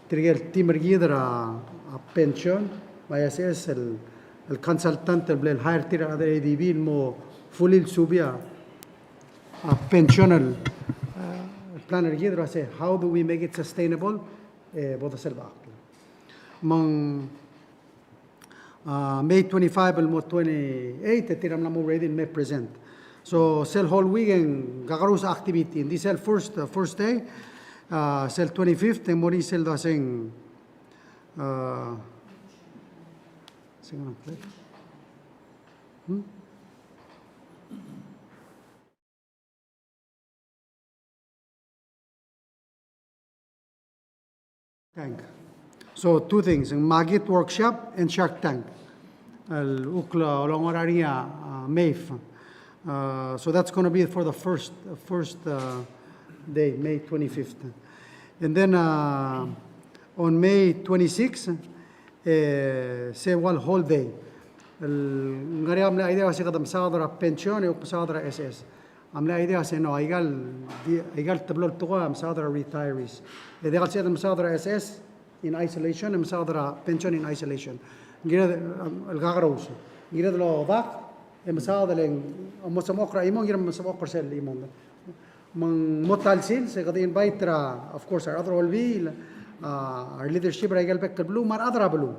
tirke el team er kid er a, a pension, me a S S, el, el consultant, el ble el hire er tir a rechad er a A D B, el mo fully el subii a a pension el, a, plan er kid er a se, how do we make it sustainable? E, bo de sel bechakl. Me ng, a, May twenty-five el mo twenty-eight, e tir a mla mo ready el me present. So, sel whole week e ng kakerous a activity. Ng di sel first, uh, first day, a, sel twenty-fifth, e ng mo er sel daseng, a, seng, Hmm? Tank. So two things, Magit workshop and Shark Tank. El kuk lolengit er ngii a, uh, May. Uh, so that's gonna be for the first, first, uh, day, May twenty-fifth. And then, uh, on May twenty-sixth, e, se ua el whole day. El ngar er ngii a mle idea se kede mesaod er a pension, e kuk mesaod er a S S. A mle idea se no, aika el, di, aika el teblo el tekoi a mesaod er a retirees. E diak el sebeched el mesaod er a S S in isolation, e mesaod er a pension in isolation. Ng kired, um, el kakerous. Ng kired el odak, e mesaod el ng, mo sebechek er a chimo, ng kired el mo sebechek er sel chimo. Me ng mo ta el sils, e kede invite er a, of course, a rechad er a olbiil, a, our leadership er aike el bek el beluu, me a rechad er a beluu.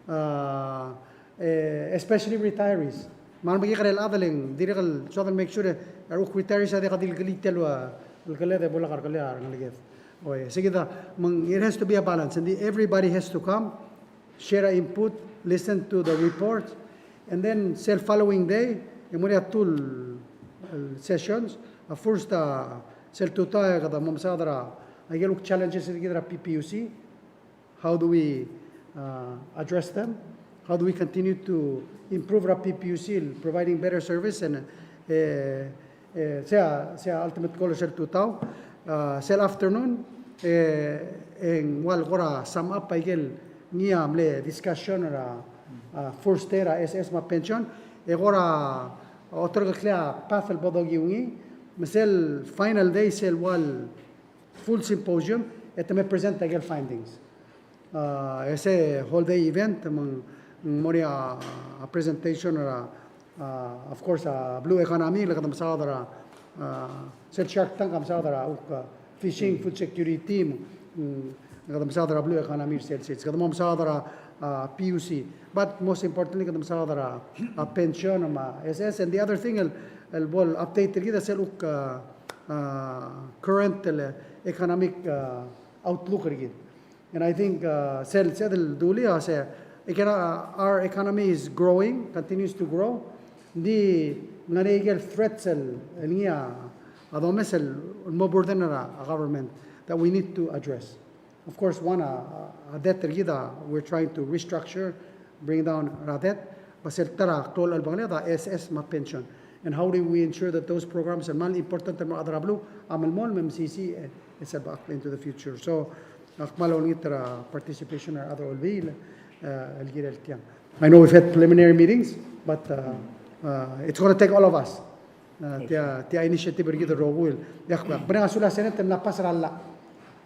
A, e, especially retirees. Me a remekekerei el chad el ng dirrek el soad el make sure e a rechad el retirees a diak di el kelii tia el, el keled e bo lak a rekelii a rengeleked. Oi, se kid a, me ng, it has to be a balance, and the, everybody has to come, share a input, listen to the report, and then sel following day, e mo er ngii a two el, el sessions, a first, a, sel tutau e kede mo mesaod er a, aike el kuk challenges er kid er a P P U C, how do we, uh, address them? How do we continue to improve er a P P U C, providing better service and, e, E, se a, se a ultimate goal er sel tutau. A, sel afternoon, e, e ng ua el kora sum up aike el ngii a mle discussion er a, a, first day er a S S me a pension. E kora oterekeklii a path el bo dokiu ngii, me sel final day, sel ua el full symposium, e te me present aike el findings. A, e se whole day event, me ng, me ng mo er ngii a, a presentation er a, a, of course, a blue economy, le kede mesaod er a, a, sel Shark Tank a mesaod er a, uk, a, fishing, food security, me ng, mm, le kede mesaod er a blue economy er sel sils. Kede mo mesaod er a, a, P U C. But most importantly, kede mesaod er a, a, pension, me a S S. And the other thing, el, el bo el update er kid a sel uk, a, a, current, el, economic, a, outlook er kid. And I think, uh, sel, sel dulii a se, econo-, our economy is growing, continues to grow. Ng di ngar er ngii aike el threats el, el ngii a, a domes el mo burden er a, a government that we need to address. Of course, one, a, a debt er kid a, we're trying to restructure, bring down er a debt, me sel ta er a klou el chelebangel a S S me a pension. And how do we ensure that those programs el kmal important el mo er a rechad er a beluu a melemolem me mesisiich e, e sel bo into the future. So, ak kmal olengit er a participation er a rechad er a olbiil, e, el kirel tiang. I know we've had preliminary meetings, but, uh, uh, it's gonna take all of us. Uh, tia, tia initiative er kid el rokui. Ia, ak mereng a sulang a Senate el mla pass er a llach.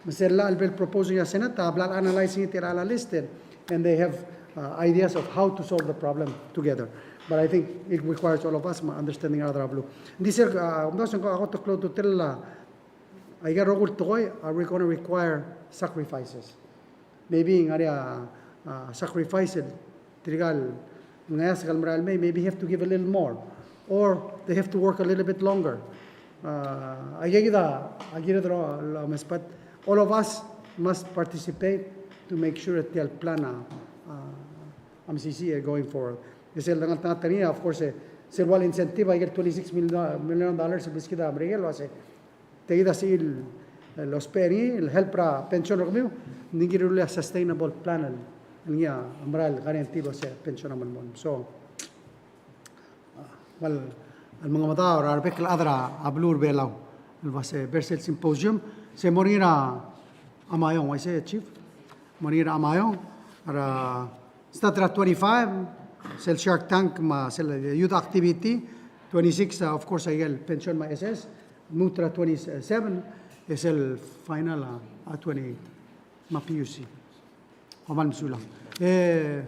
Me sel llach el bla el propose er ngii a Senate, a bla el analyze er ngii tia el list, and, and they have, uh, ideas of how to solve the problem together. But I think it requires all of us, me a understanding er a rechad er a beluu. Ng di sel, uh, omdasu e ng ko, a kot el klou a ultutelel a, aika el rokui el tekoi, are we gonna require sacrifices? Maybe ng ngar er ngii a, a, sacrifice el tirka el ngeasek el merael mei, maybe he have to give a little more, or they have to work a little bit longer. A, aika kid a, a kired el, el omes, but all of us must participate to make sure that tia el plan a, a, a mesisiich, e, going forward. E sel dengeltengat er ngii, of course, e, sel ua el incentive, aike el twenty-six million, million dollars el meskid a Merikel el uase tia kid a sebechir el, el ousbech er ngii, el help er a pension er kemiu, ng di ng kired el rullii a sustainable plan el, el ngii a mera el guarantee el uase pension a melemolem. So, a, kmal, el mengemedaol er a rebek el chad er a beluu er a Belau el uase, e, ber sel symposium, se mo er ngii er a Amaiong, uaisei, Chief? Mo er ngii er a Amaiong, er a start er a twenty-five, sel Shark Tank, me a sel youth activity, twenty-six, uh, of course, aike el pension me a S S, lmuut er a twenty-seven, e sel final, uh, a twenty-eight, me a P U C. Kom kmal mesulang. E,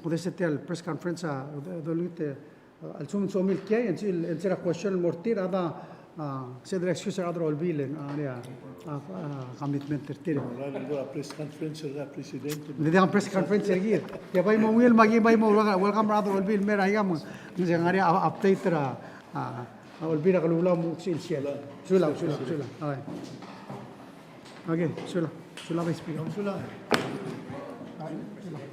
kede se tia el press conference, a, do, do, a lsekum ng somiu el kiei, e ng sel, e ng sel question el mo er tir, a da, a, se de excuse er a rechad er a olbiil, a, a, a, commitment er tir. Ng di a press conference er a president. Ng di a press conference er kid. Tia bai mo ungil me aki bai mo welcome, welcome er a rechad er a olbiil el mei er aika me ng se ngar er ngii a update er a, a, a olbiil er a Kelulau me kuk sel sel. Sulang, sulang, sulang. Okay. Okay, sulang. Sulang, Vice Speaker. Sulang. Sulang, sulang.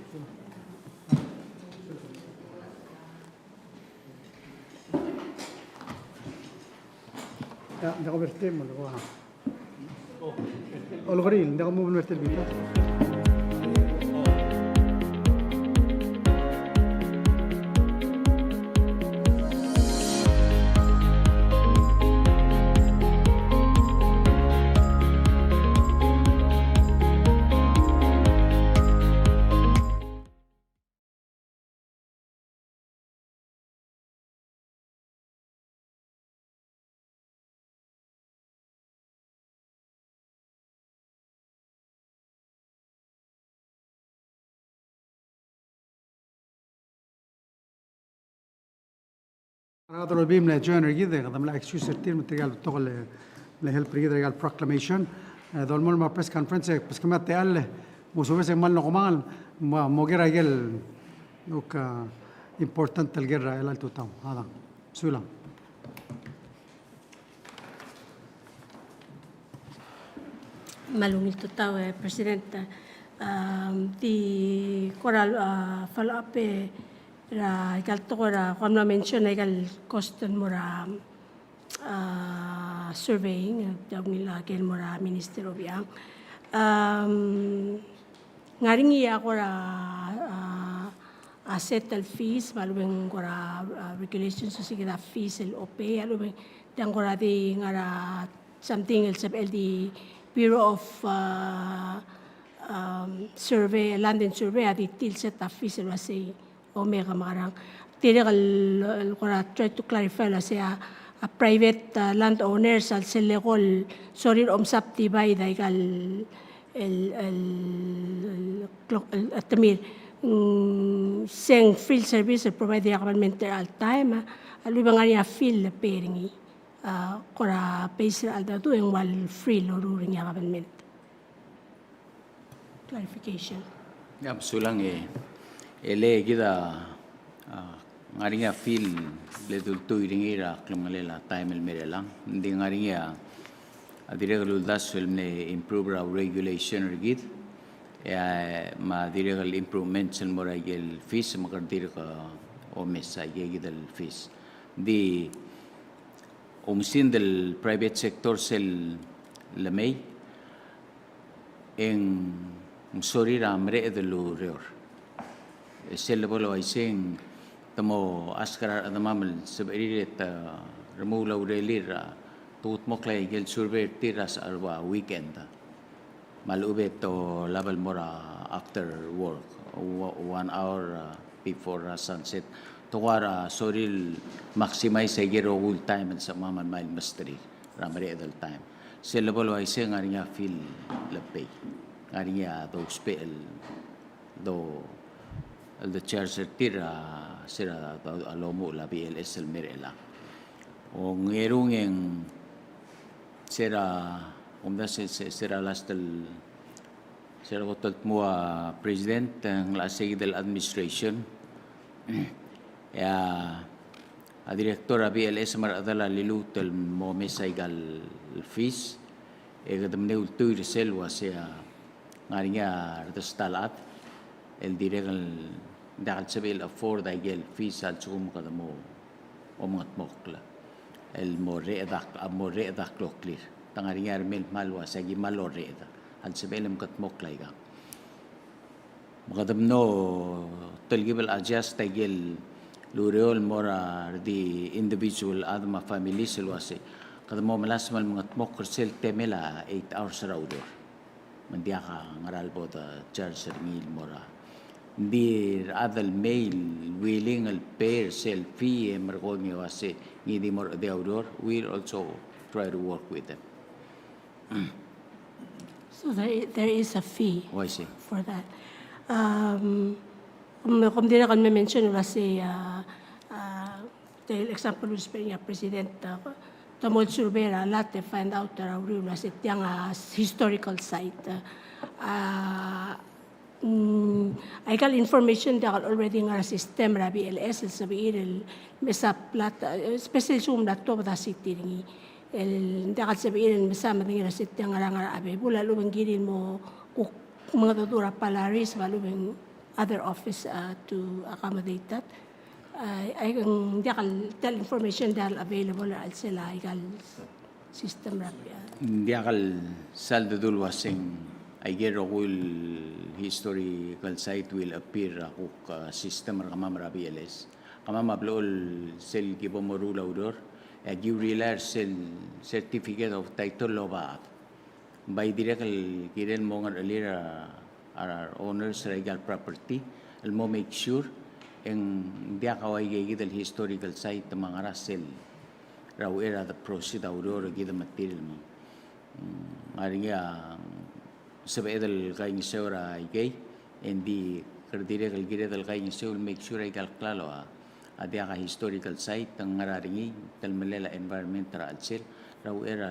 Ia, ng diak bo er tir me ng ua. Olkeriil, ng diak bo er tir el bita. Ngera el olbiil el mle join er kid, e kede mla excuse er tir me tirka el betok el mle help er kid er aika el proclamation. E dolemolem a press conference, e beskemiu a techall, e mo subes e kmal mlo kemanget, mo, mo ker aike el, uk, a, important el ker er a chelecha el tutau. A dang. Sulang. Me a ungil tutau, e, President, a, di kora, a, follow up, e, er a, aika el tekoi er a, kom mla mention aika el cost el mo er a, a, surveying, e, di ungil a ker el mo er a Minister Obichang. Am, Ng ngar er ngii a kora, a, a set el fees, me a lechub e ng kora, a, regulations el se kid a fees el obey, a lechub e ng kora di ngar er a something el sebechel di Bureau of, a, um, Survey, Land and Survey, a di tir el set a fees el uasei, o me ke mekerang. Dirrek el, el kora try to clarify el uasei a, a private, a, land owners a sel leko el sorir el omsubdivide aika el, el, el, el, el, el, a temir, mm, se ng free service el provide er a government er a chelecha el taem, a, a lechub e ng ngar er ngii a fee el pay er ngii. A, kora base er a cheldecheduch e ng ua el free el loruul er ngii a government. Clarification. Ia, mesulang e, e le kid a, a, ngar er ngii a fee el bla dultuil er ngii er a klemengelel a taem el mei er chelechang. Ng di ngar er ngii a, a dirrek el uldasu el mle improve er a regulation er kid, e a, me a dirrek el improvements el mo er aike el fees, me kede dirk omes aike kid el fees. Ng di oumesingd el private sector sel lemei, e ng sorir a mereched el ureor. E sel lebo el uaisei e ng te mo ask er a rechedemam el sebechir e te remuul a urerir er a, te kudmokl aike el survey er tir er a, er a weekend. Me a lechub e te olab el mo er a after work, o-, one hour, uh, before, uh, sunset. Te kora sorir el maximize aike el rokui el taem el sebechemam el mei el mesterir er a mereched el taem. Sel lebo el uaisei e ng ngar er ngii a fee el pay. Ng ngar er ngii a dousbech el do, el de charge er tir a, se er a, a, a lomuchel a B L S el mei er chelechang. Ongerung e ng se er a, omdasu e se, se er a last el, se er a kot el dmu a President, e ng locha se kid el administration. E a, a director er a B L S me a rechedal a liluut el mo omes aika el fees, e kede mle ultuil er sel uasei a ngar er ngii a redesta el chad el dirrek el diak el sebechir el afford aike el fees a lsekum kede mo omengedmokl el mo reched a, mo reched a kloklir. Te ngar er ngii a remei el kmal uasei aki kmal orreched a lsebechel el mengedmokl aikang. Me kede mlo telkib el adjust aike el ureor el mo er a redi individual chad me a families el uasei kede mo melasem el mengedmokl er sel temel a eight hours er a ureor. Me ng diak a ngera el bo de charge er ngii el mo er a. Ng di a rechad el mei el willing el pay er sel fee e merekong e uasei ngii di mo er a chedii a ureor, we'll also try to work with them. So there, there is a fee for that. Um, kom, kom dirrek el me mention el uasei, uh, uh, the example el usbech er ngii a President, uh, te mo el survey er a lot e find out er a uriul el uasei tiang a historical site. Uh, Mm, aika el information diak el already ngar er a system er a B L S el sebechir el mesa plat, especially a lsekum ng mla tuobed a city er ngii. El diak el sebechir el mesa medengei er a city a ngar er a, ngar er a bebul a lechub e ng kirir el mo kuk mengedecheduch er a Polaris me a lechub e ng other office, uh, to accommodate that. Uh, aika ng diak el, tia el information diak el available er a chelsel aika el System er a B L S. Ng diak el sal dedu el uaseng aike el rokui el historical site will appear er a kuk, uh, system er kemam er a B L S. Kemam a blechoel sel ki bo moruul a ureor, e aki rely er sel certificate of title el oba chad. Bai dirrek el kirel el mo ngerechelir a, a owners er aika el property el mo make sure e ng diak a ua ikeikid el historical site me a ngera sel er a uchei er a de proceed a ureor er kid me tir el mo. Mm, ng ngar er ngii a sebeched el kaingeseu er aikei, e ng di kede dirrek el kired el kaingeseu el make sure aika el klalo a, a diak a historical site, ng ngar er ngii a telemellel a environment er a chelsel er a uchei er a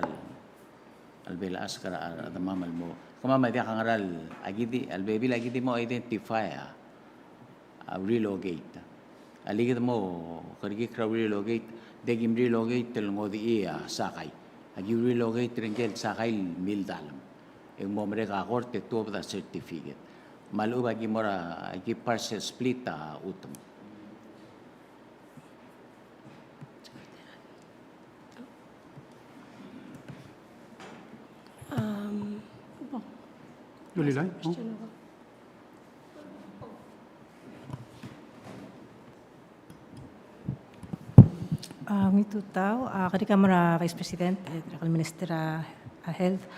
a lebo el ask er a, a, a demam el mo. Kemam a diak a ngera el, aki di, a lebebil aki di mo identify a, a relocate. A le kid mo, kerekikl er a relocate, de kim relocate el ngodechii a sakai. Aki relocate er ngike el sakai el mildalem. E ng mo merek a kort e tuobed a certificate. Me a lechub aki mo er a, aki partial split a chutem. Um, bo. Lulilai, oh. Question. Ah, ungil tutau, ah, kede kamo er a Vice President, e dirrek el Minister er a, a Health.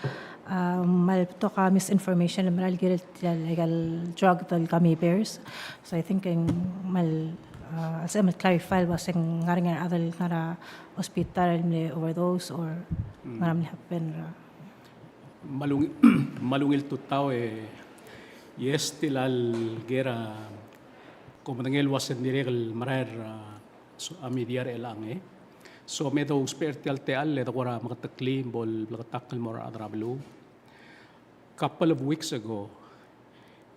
Ah, me a le betok a misinformation el merael el kirel tia el, el drug el gummy bears. So I think ng me a le, ah, a lsekum e clarify el uaseng ng ngar er ngii a rechad el ngar er a hospital el mle overdose or ng ngar er a mle happen er a. Me a ungil, me a ungil tutau e, yes, tia el ker a, kom medengei el uaseng dirrek el merael er a, so, a media er chelechang e. So me dousbech er tia el techall e de kora meketeklii me bo lebleketakl el mo er a rechad er a beluu. Couple of weeks ago,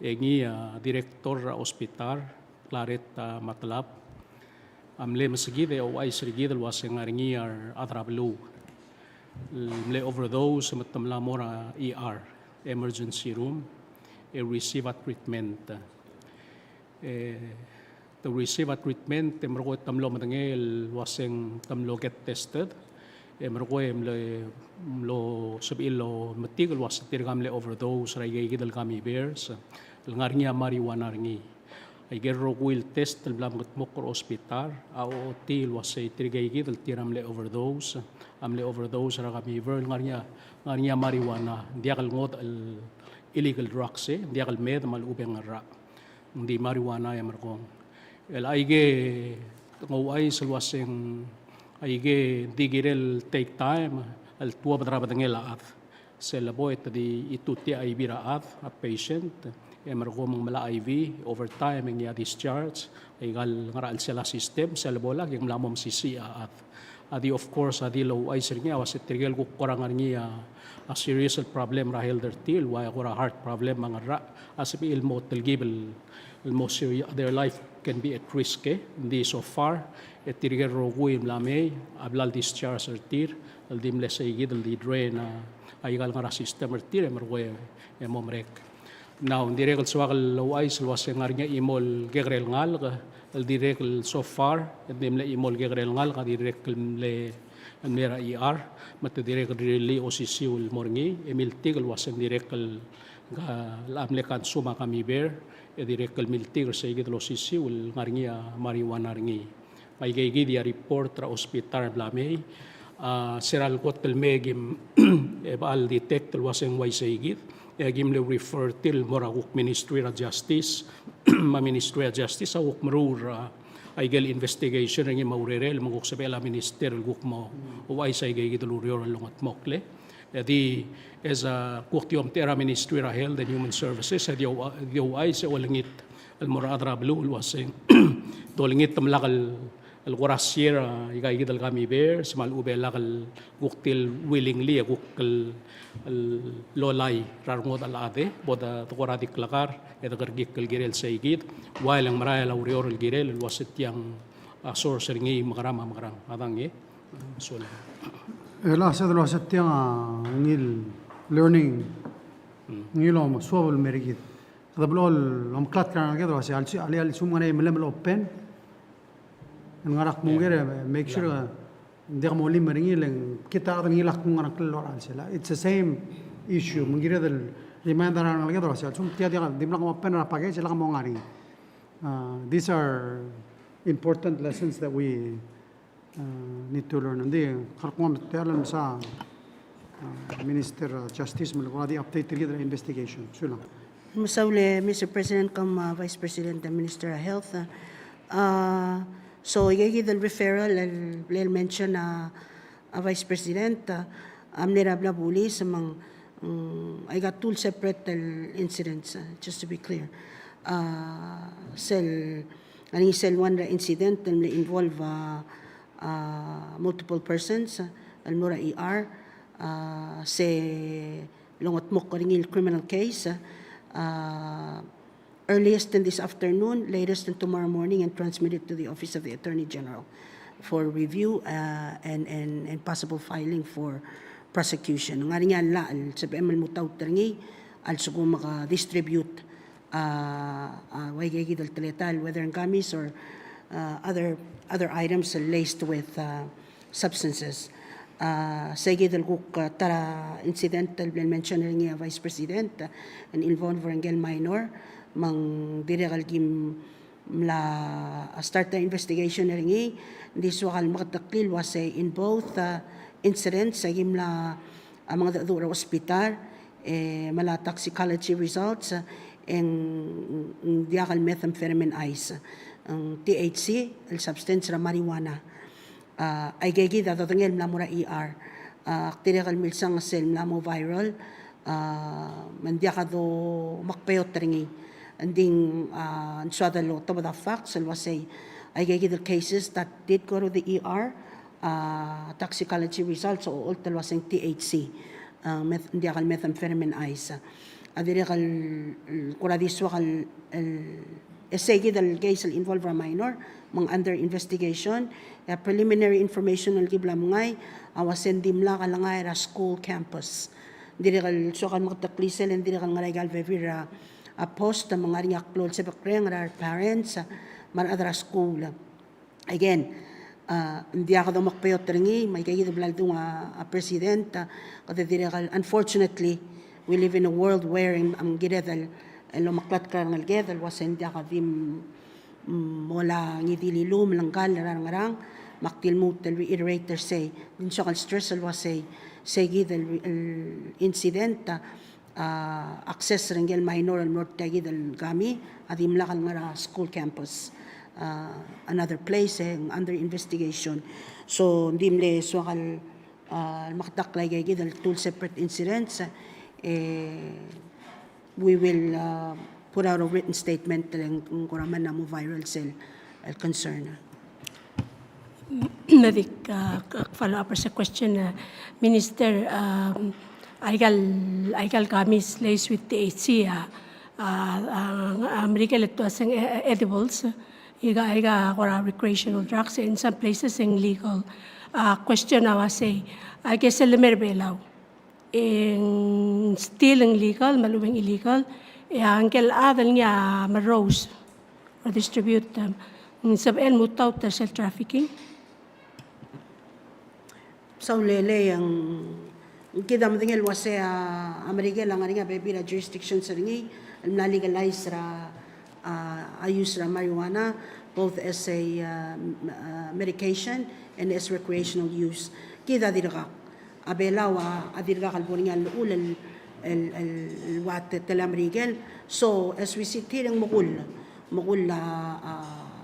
e ngii a director er a hospital, Claret, a, Matlab, a mle mesekid e ouchais er kid el uaseng ngar er ngii a rechad er a beluu el mle overdose me te mla mo er a E R, emergency room, e receive a treatment. E te receive a treatment, e merekong e te mlo medengei el uaseng te mlo get tested, e merekong e mlo, mlo sebechir el ometik el uaseng tirka mle overdose er aikeikid el gummy bears el ngar er ngii a marijuana er ngii. Aike el rokui el test el bla mengetmokl er a hospital a ochotii el uasei tirkeikid el tir a mle overdose, a mle overdose er a gummy bear el ngar er ngii a, ngar er ngii a marijuana, ng diak el ngodech el illegal drugs e, ng diak el meth me a lechub e ng ngerang. Ng di marijuana e merekong. El aike ng ouchais el uaseng aike ng di kirel take time el tuobed er a bedengel a chad. Sel lebo e te di itutii a I V er a chad, a patient, e merekong me ng melai a I V, over time e ngii a discharge, aika el ngar er a chelsel a system, sel lebo lak e ng mla mo mesisiich a chad. A di, of course, a di el ouchais er ngii a uase tirke el kuk kora ngar er ngii a, a serious el problem er a health er tir, el ua kora heart problem me a ngerang, a sebechir el mo telkib el, el mo seri-, their life can be at risk, e. Ng di so far, e tirke el rokui el mla mei, a bla el discharge er tir, el di mle seikid el di drain a, aika el ngar er a system er tir, e merekong e mo merek. Now, ng dirrek el soak el ouchais el uase ng ngar er ngii a chimo el kekerei el ngalek el dirrek el so far, e ng di mle chimo el kekerei el ngalek a dirrek el mle, mle er a E R, me te dirrek el rirellii a osisiu el mo er ngii, e miltik el uase ng dirrek el, a mle consume a gummy bear, e dirrek el miltik er seikid el osisiu el ngar er ngii a marijuana er ngii. Me aikeikid a report er a hospital el bla mei, a, se er a le kot el mei e kim, e bla el detect el uase ng uaisei kid, e a kim le refer tir el mo er a kuk Ministry er a Justice, me a Ministry er a Justice a kuk meruul er a, aike el investigation er ngii me a urerel, me ng kuk sebechel a minister el kuk mo ouchais aikeikid el ureor el longetmokl e. E di, e se kuk di omtechei er a Ministry er a Health and Human Services, e di ou-, di ouchais e olengit el mo er a rechad er a beluu el uase ng dolengit me lak el, el kora share a, aikaikid el gummy bears, me a lechub e lak el kuk di el willingly, e kuk el, el lolai er a rengodech el chad e, bo de, de kora di klekar, e de kerekikl el kirel seikid, while e ng merael a ureor el kirel, el uase tiang a source er ngii mekerang me a mekerang, a dang e. Sulang. E le sel dua se tiang a ungil learning, ungil omesuub el mer kid. Kede blechoel omeklatk er a rengalek el uase a lsekum, a lsekum ng ngar er ngii a melem el open, el ngar er a kmo ng ker e make sure Ng diak molim er ngii, le ng kid a rechad er ngii a kuk ngar er a ngklel el lorael sel. It's the same issue. Me ng kired el remind er a rengalek el uasei, a lsekum tia diak, dimlak mo open er a package, e lak mo ngar er ngii. Uh, these are important lessons that we, uh, need to learn. Ng di, kar kung tia el mesa, uh, Minister, uh, Justice, me ng kora di update er kid er a investigation. Sulang. Mesaul e Mister President, cum, uh, Vice President, uh, Minister of Health, uh, uh, so, aika kid el referral el, el mention a, a Vice President, uh, a mle er a bla bulis me ng, mm, aika two separate el incidents, uh, just to be clear. Uh, sel, a ngii sel one er a incident el mle involve, uh, uh, multiple persons, uh, el mo er a E R, uh, se longedmokl er ngii el criminal case, uh, earliest in this afternoon, latest in tomorrow morning, and transmitted to the Office of the Attorney General for review, uh, and, and, and possible filing for prosecution. Ng ngar er ngii a llach el sebechem el mutaut er ngii a lsekum ke distribute, uh, uh, ua ika kid el teletael, whether in gummies or, uh, other, other items laced with, uh, substances. Uh, se kid el kuk, uh, ta er a incident el bla mention er ngii a Vice President, uh, el involve er ngike el minor, me ng dirrek el kim mla start a investigation er ngii, ng di soak el meketeklii el uasei in both, uh, incidents, aki mla, uh, mengedecheduch er a hospital, e mla toxicology results, e ng, ng diak el methamphetamine ice, ng T H C, el substance er a marijuana. Uh, aika kid a dodengei el mla mo er a E R. Uh, ak dirrek el milsang sel mla mo viral, uh, me ng diak domekbeot er ngii. Ng di, uh, ng soad el otobed a facts el uasei aika kid el cases that did go to the E R, uh, toxicology results a olecholt el uasei ng T H C, uh, meth-, ng diak el methamphetamine ice. A dirrek el, el kora di soak el, el, e se kid el case el involve er a minor, me ng under investigation, e a preliminary information el ki bla mengai, a uasei ng dimlak lengai er a school campus. Ng dirrek el soak el meketeklii sel, e ng dirrek el ngar er aika el bebil er a, a post, me ng ngar er ngii a klou el sebekreng er a parents, me a rechad er a school. Again, uh, ng diak domekbeot er ngii, me aika kid a bla ledung a, a president, uh, kede dirrek el, unfortunately, we live in a world where ng, ng kired el, el omeklatk er a rengeleked, el uasei ng diak di m-, mola ngii di el ilumel ngkal er a rengerang, me ak di lmuut el reiterate er sei, ng di soak el stress el uasei, sei kid el, el incident, uh, a access er ngike el minor el mo er tia kid el gummy a dimlak el ngar er a school campus. Uh, another place, e ng under investigation. So, ng di mle soak el, uh, meketakl aika kid el two separate incidents, e we will, uh, put out a written statement el ng kora mla mo viral sel, el concern. Me dik, uh, follow up er se question, uh, Minister, um, aika el, aika el gummies laced with T H C, uh, uh, uh, a Merikel a tuaseng, uh, edibles, aika, aika kora recreational drugs, in some places e ng legal. Uh, question a uasei, aike sel lemei er a Belau, e ng still ng legal, me a lechub e ng illegal, e a ngike el chad el ngii a merrous or distribute, um, ng sebechel el mutaut er sel trafficking? Saul, e le ng, kid a medengei el uasei a, a Merikel a ngar er ngii a bebil er a jurisdictions er ngii el mla legalize er a, a, a use er a marijuana, both as a, uh, m-, uh, medication and as recreational use. Kid a dirkak. A Belau a, a dirkak el bo er ngii a llechul el, el, el, el ua te-, tela Merikel. So, as we sit here, e ng mekull. Mekull a, a,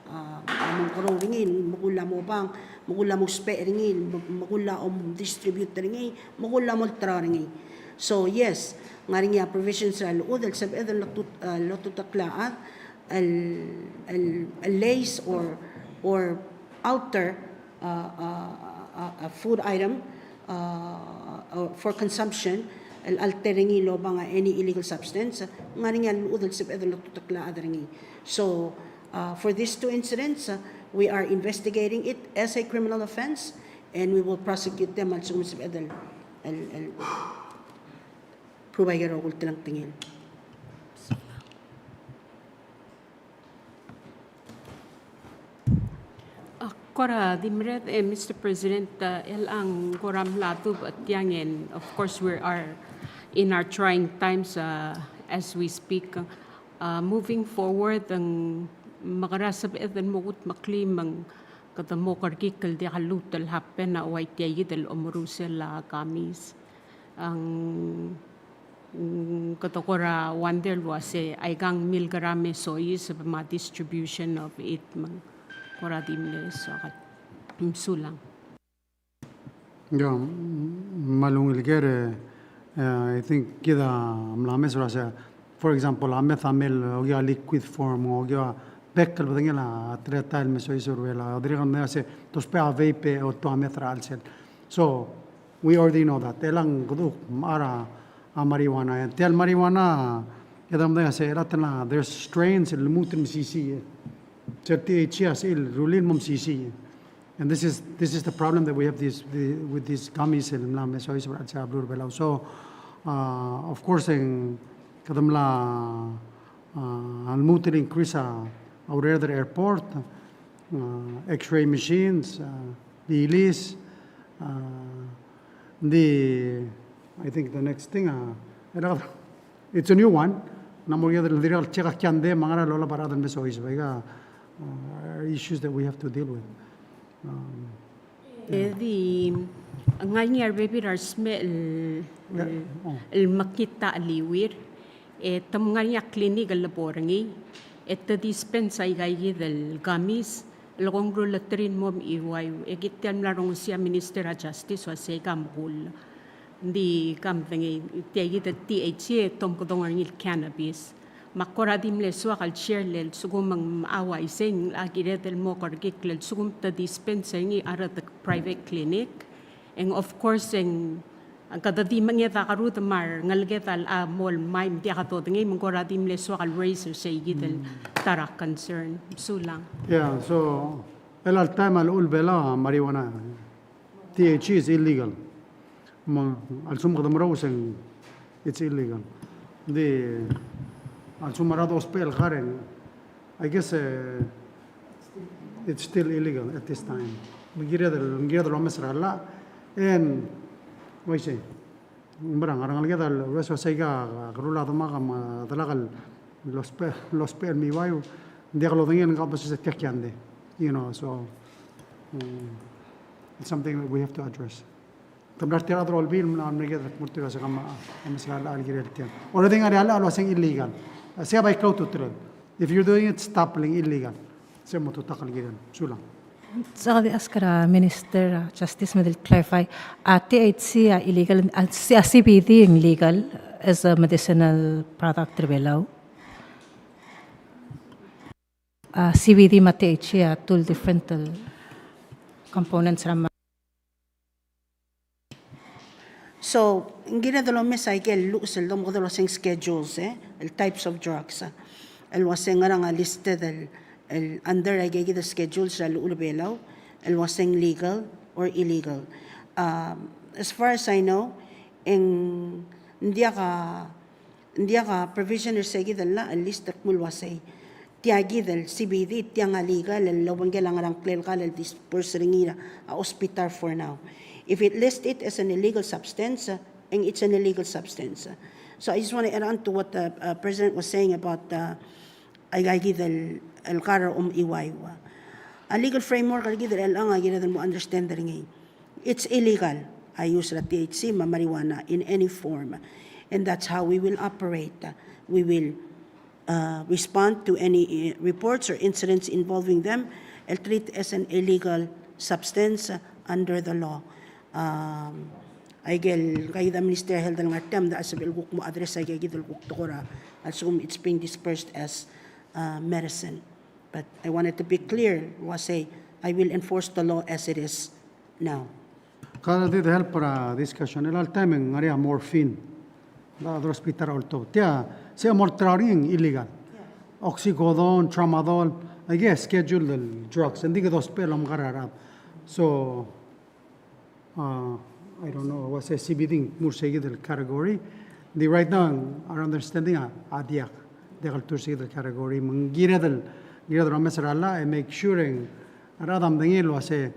a, a mo ngkerou er ngii, mekull a mo obang, mekull a mo ousbech er ngii, me-, mekull a om distribute er ngii, mekull a mo olterau er ngii. So, yes, ng ngar er ngii a provisions er a llechul el sebeched el lotut-, uh, lotutekl a chad, el, el, el lace or, or alter, uh, uh, uh, uh, food item, uh, uh, for consumption, el alter er ngii el obang a any illegal substance, ng ngar er ngii a llechul el sebeched el lotutekl a chad er ngii. So, uh, for these two incidents, uh, we are investigating it as a criminal offense, and we will prosecute them a lsekum e sebeched el, el, el prove aike el rokui el telengtengil. Ak Kora di mereched, eh, Mister President, uh, el ng kora mla tubed tiang, and of course we are in our trying times, uh, as we speak. Uh, moving forward, ng mekera sebeched el mo kudmeklii me ng kede mo kerekikl el diak lluut el happen a ua tia kid el omerusel a gummies. Ng, mm, kede kora wonder el uase aikang milkera me soiseb me a distribution of it me ng kora di mle soak. Mesulang. Yeah, mm, me a ungil ker, eh, I think kid a mla mes el uase, for example, a meth a mle okiu a liquid form, okiu a bek el bedengel a teletael me soiseb er a Belau, dirrek el mle uase, te ousbech a vape e oltuu a meth er a chelsel. So, we already know that. E ng kede kuk mechar a marijuana. Tia el marijuana, e kede medengei a se, er a tela, there's strains el lmuut el mesisiich. Sel T H C a sebechir el rullii el mo mesisiich. And this is, this is the problem that we have this, the, with these gummies el mla me soiseb er a chelsel a beluu er a Belau. So, uh, of course, e ng kede mla, uh, a lmuut el increase a, a urered er a airport, uh, X-ray machines, uh, bilis, uh, the, I think the next thing, uh, era, it's a new one. Ng mo er ngii a dirrek el check a kiande me a ngar er a lolab a rechad el me soiseb. Aika, uh, are issues that we have to deal with. Um, E di, ngar er ngii a rebebil er a resmecher el, Yeah. el, Oh. el mekngit a cheliuir. E te ngar er ngii a clinic el lebo er ngii. E te dispense aika kid el gummies el kongruul er tir el mo mechiuaiu. E kid tia el mla rongesii a Minister er a Justice el uase aika a mekull. Ng di ka medengei tia kid el T H C e te omekedong er ngii el cannabis. Me ak kora di mle soak el share el lsekum ng mecha uaisei e ng kired el mo kerekikl el lsekum te dispense er ngii a rechad el private clinic. E ng of course e ng kede di menged a kerud me a rengeleked a locha mo el mei me ng diak dodengei me ng kora di mle soak el raise er sei kid el ta er a concern. Mesulang. Yeah, so, el all time a llechul Belau a marijuana. T H C is illegal. Me a lsekum kede merous e ng it's illegal. Ng di a lsekum a rechad a ousbech el kar e ng, I guess, eh, it's still illegal at this time. Me ng kired el, ng kired el omes er a llach, e ng, uaisei. Ng mera, ng ngar er ngii a rengeleked el uase, uase aika a keruul a demak me a delak el ousbech, el ousbech el mechiuaiu, ng diak lodengei el ngka a omes er tia el kiande. You know, so, mm, it's something that we have to address. Te mla er tia el chad er a Olbiil, mla, mla er tir el mo er tia el, a, a meskid a kirel tiang. Already ngar er ngii a llach el uase ng illegal. Sei a bai klou a ultutelel. If you're doing it, stop, le ng illegal. Sei a mo tutakl el kirel. Mesulang. Sa di ask er a Minister er a Justice me di el clarify. A T H C a illegal, a, a C B D a legal as a medicinal product er a Belau. A C B D me a T H C a two different, uh, components er a ma- So, ng kired el omes aike el lluches el domekedong el uase ng schedules, eh, el types of drugs, eh. El uase ng ngerang a listed el, el under aike kid el schedules er a llechul Belau, el uase ng legal or illegal. Um, as far as I know, e ng diak a Ng diak a provision er se kid el llach el list el kmo el uasei tia kid el C B D, tiang a legal el obengkel a ngerang klel kall el disperse er ngii er a hospital for now. If it list it as an illegal substance, uh, and it's an illegal substance. So I just want to add on to what the, uh, President was saying about, uh, aika kid el, el kar er a omechiuaiu. A legal framework er kid er chelechang a kired el mo understand er ngii. It's illegal a use er a T H C me a marijuana in any form. And that's how we will operate. We will, uh, respond to any, uh, reports or incidents involving them, el treat as an illegal substance, uh, under the law. Um, aike el, aika kid a Ministry of Health el ngar tiang, me a sebechel el kuk mo address aika kid el kuk tekoi er a, a lsekum it's being dispersed as, uh, medicine. But I wanted to be clear, uasei, I will enforce the law as it is now. Ka di help er a discussion, el all time e ng ngar er ngii a morphine. Ng diak dousbech er a oltobed. Tia, sei a mo er a traol er ngii e ng illegal. Oxycodone, tramadol, aike a schedule el drugs. Ng di kede ousbech el omekar er a rechad. So, uh, I don't know, uasei C B D ng mo er se kid el category. Ng di right now, our understanding a, a diak. Diak el tir se kid el category. Me ng kired el, kired el omes er a llach, e make sure e ng a rechad a medengei el uase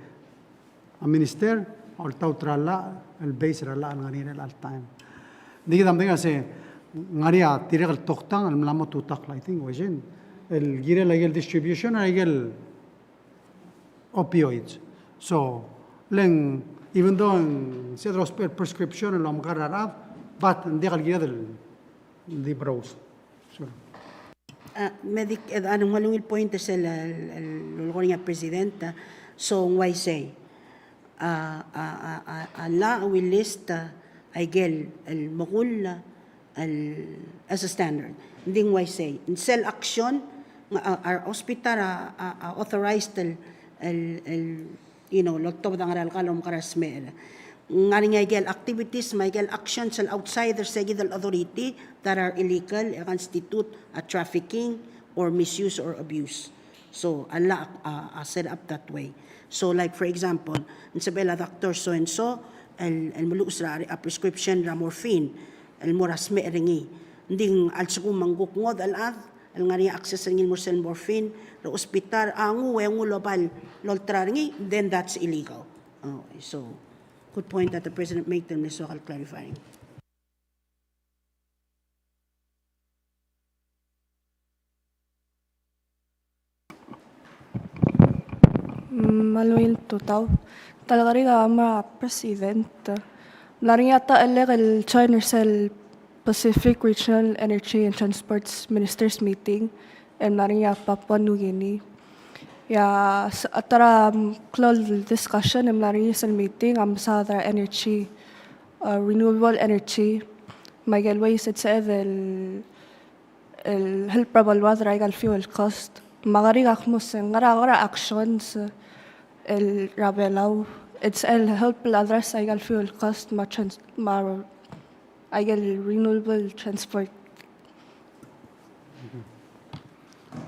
a minister a oltaut er a llach el base er a llach el ngar er ngii er chelecha el taem. Ng di kid a medengei el uase ng ngar er ngii a dirrek el toktang el mla mo tutakl, I think, uaisei, el kirel aike el distribution er aike el opioids. So, le ng, even though ng sel dousbech el prescription el omkar er a rechad, but ng diak el kired el di browse. Sure. A, me dik, e, a, ng ungil point er sel, el, el, lolekoi er ngii a president, a, so ng uaisei. A, a, a, a, a llach a will list, a, aike el, el mekull, el, as a standard. Ng di ng uaisei. Ng sel action, ng, a, a hospital a, a, a authorized el, el, el, you know, loltobed a ngera el kall el omkar a smecher. Ng ngar er ngii aike el activities me aike el actions el outside er se kid el authority that are illegal, e constitute a trafficking or misuse or abuse. So, a llach a, a, a set up that way. So, like, for example, ng sebechel a doctor so and so el, el meluches er a, a prescription er a morphine el mo er a smecher er ngii. Ng di ng a lsekum ng kuk ngodech el chad el ngar er ngii a access er ngii el mo er sel morphine er a hospital, a nguu e nguu el oba el olterau er ngii, then that's illegal. Oh, so, good point that the president made, te mle soak el clarifying. Mm, me a ungil tutau. Tal kerik a mo er a president. Ng mla er ngii a techellek el join er sel Pacific Regional Energy and Transports Ministers Meeting el mla er ngii a Papua New Guinea. E a s-, a ta er a, mm, klou el discussion el mla er ngii sel meeting a mesaod er a energy, uh, renewable energy, me aike el uaisei el sebeched el el help er a beluad er aika el fuel cost. Me a kerik a kmo se ng ngera, ngera actions el er a Belau el sebechel help el address aika el fuel cost me a trans-, me a aika el renewable transport.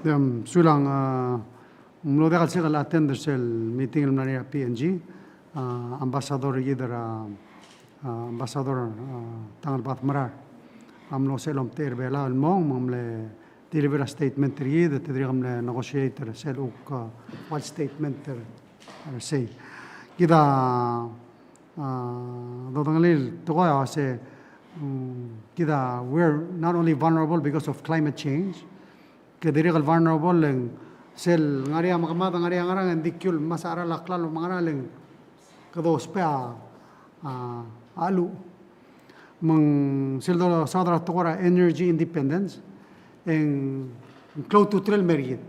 Ia, sulang, a, Ng mlo diak el sebechek el attend er sel meeting el mla er ngii er a P N G, a, ambassador er kid er a, a, ambassador, a, Tangelbad Mrar. A mlo sel omtechei er Belau el mong, me ng mle deliver a statement er kid, e te dirrek el mle negotiate er sel kuk, a, ua el statement er, er sei. Kid a, a, dodengelii el tekoi a se, mm, kid a, we're not only vulnerable because of climate change, ke dirrek el vulnerable le ng sel ngar er ngii a mekemad, ngar er ngii a ngerang, e ng di kiul mesa cheral a klalo me a ngerang, le ng kede ousbech a, a, a cheluch. Me ng sel dosaod er a tekoi er a energy independence, e ng klou a ultutelel el mer kid.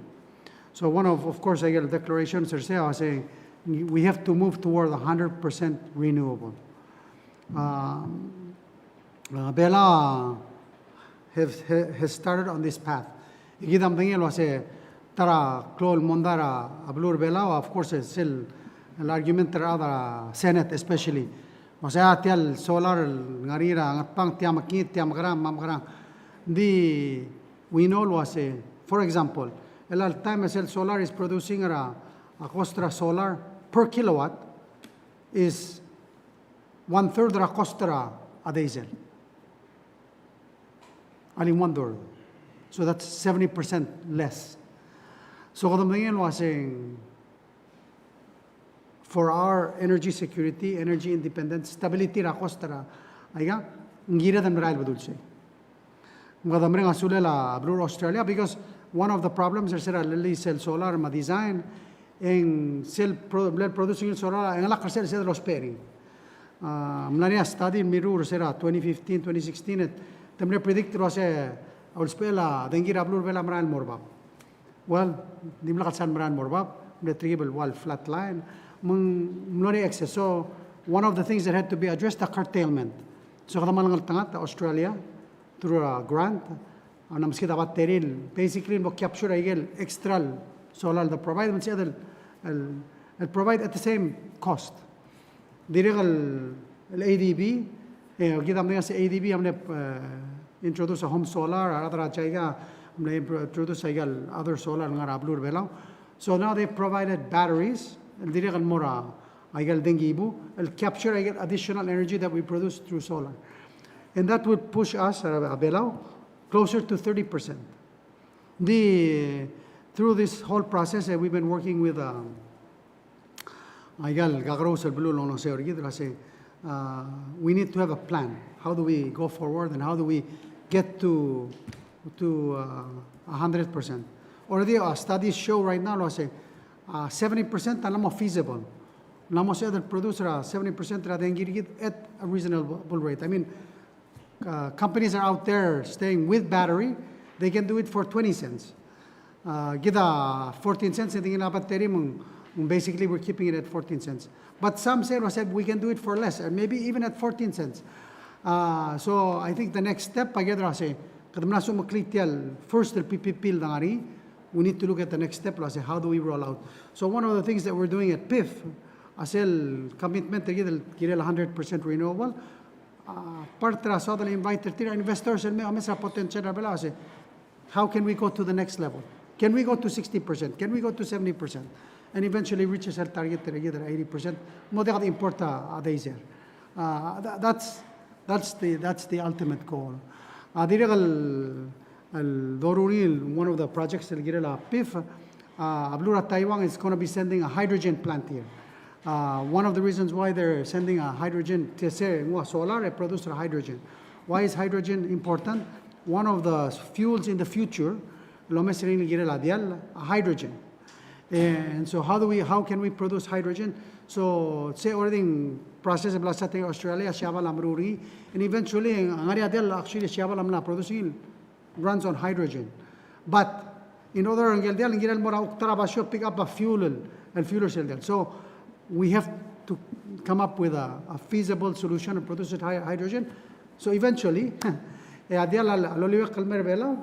So one of, of course, aike el declarations er sei a se, we have to move toward a hundred percent renewable. Um, Uh, Belau have, ha-, has started on this path. E kid a medengei el uase ta er a klou el mondai er a beluu er a Belau, of course, sel, el argument er a rechad er a Senate especially. Uase a tia el solar el ngar er ngii er a Ngatpang, tia mekngit, tia mekerang, me a mekerang. Ng di, we know el uase, for example, el all time sel solar is producing er a, a cost er a solar per kilowatt is one third er a cost er a diesel. Only one third. So that's seventy percent less. So kede medengei el uaseng, for our energy security, energy independence, stability er a cost er a, aika, ng kired el merael el bedul sei. Me kede mereng a sulel a beluu er a Australia, because one of the problems er se er a lelii sel solar me a design, e ng sel pro-, mle producing el solar, e ng lak er sel, sel lousbech er ngii. A, mla er ngii a study el mirruul er se er a twenty fifteen, twenty sixteen, e te mle predict el uase a ulsbechel a dengki er a beluu er a Belau a merael el mo er bab. Well, dimlak el sal merael el mo er bab, mle telkib el ua el flat line, me ng mlo er ngii a excess. So, one of the things that had to be addressed, a curtailment. So, kede mla ngeltengat a Australia, through a grant, a mla meskid a battery el, basically, el mo capture aike el extra el solar el de provide, me ng sebeched el, el, el provide at the same cost. Dirrek el, el A D B, e, kid a medengei a se A D B a mle, e, introduce a home solar, a rechad er a JICA a mle introduce aike el other solar el ngar er a beluu er a Belau. So now they provided batteries, el dirrek el mo er a, aike el dengkibu, el capture aike el additional energy that we produce through solar. And that would push us, a, a Belau, closer to thirty percent. Di, through this whole process, eh, we've been working with, um, Aika el kakerous el beluu el olengeseu er kid el uasei, uh, we need to have a plan. How do we go forward and how do we get to, to, uh, a hundred percent? Already, uh, studies show right now el uasei, uh, seventy percent a mla mo feasible. Ng mla mo sebeched el produce er a seventy percent er a dengki er kid at a reasonable rate. I mean, uh, companies are out there staying with battery, they can do it for twenty cents. Uh, kid a fourteen cents, e ng di ngii a battery, me ng, basically we're keeping it at fourteen cents. But some say, said we can do it for less, or maybe even at fourteen cents. Uh, so I think the next step, a kid a sei, kede mla sumeklii tia el first el P P P el dengar er ngii, we need to look at the next step, el uasei, how do we roll out? So one of the things that we're doing at PIF, a sel commitment er kid el kirel a hundred percent renewable, uh, part er a soad el invite er tir a investors el me omes er a potential er a Belau, a sei, how can we go to the next level? Can we go to sixty percent? Can we go to seventy percent? And eventually reach a sel target er kid er a eighty percent. Mo diak de import a, a diesel. Uh, tha-, that's, that's the, that's the ultimate goal. Uh, dirrek el, el doruul er ngii, one of the projects el kirel a PIF, uh, a beluu er a Taiwan is gonna be sending a hydrogen plant here. Uh, one of the reasons why they're sending a hydrogen, te se nguu a solar, e produce er a hydrogen. Why is hydrogen important? One of the fuels in the future, el omes er ngii el kirel a diall, a hydrogen. And so how do we, how can we produce hydrogen? So se already process el bla sat er a Australia, Siabal a meruul er ngii, and eventually, ng ngar er ngii a diall, actually, Siabal a mla produce er ngii, runs on hydrogen. But in order, ngike el diall, ng kirel mo er a kuk ta er a basio pick up a fuel, el, el fuel er sel diall. So we have to come up with a, a feasible solution to produce it hy-, hydrogen. So eventually, e a diall a, a loliuekl el mer a Belau,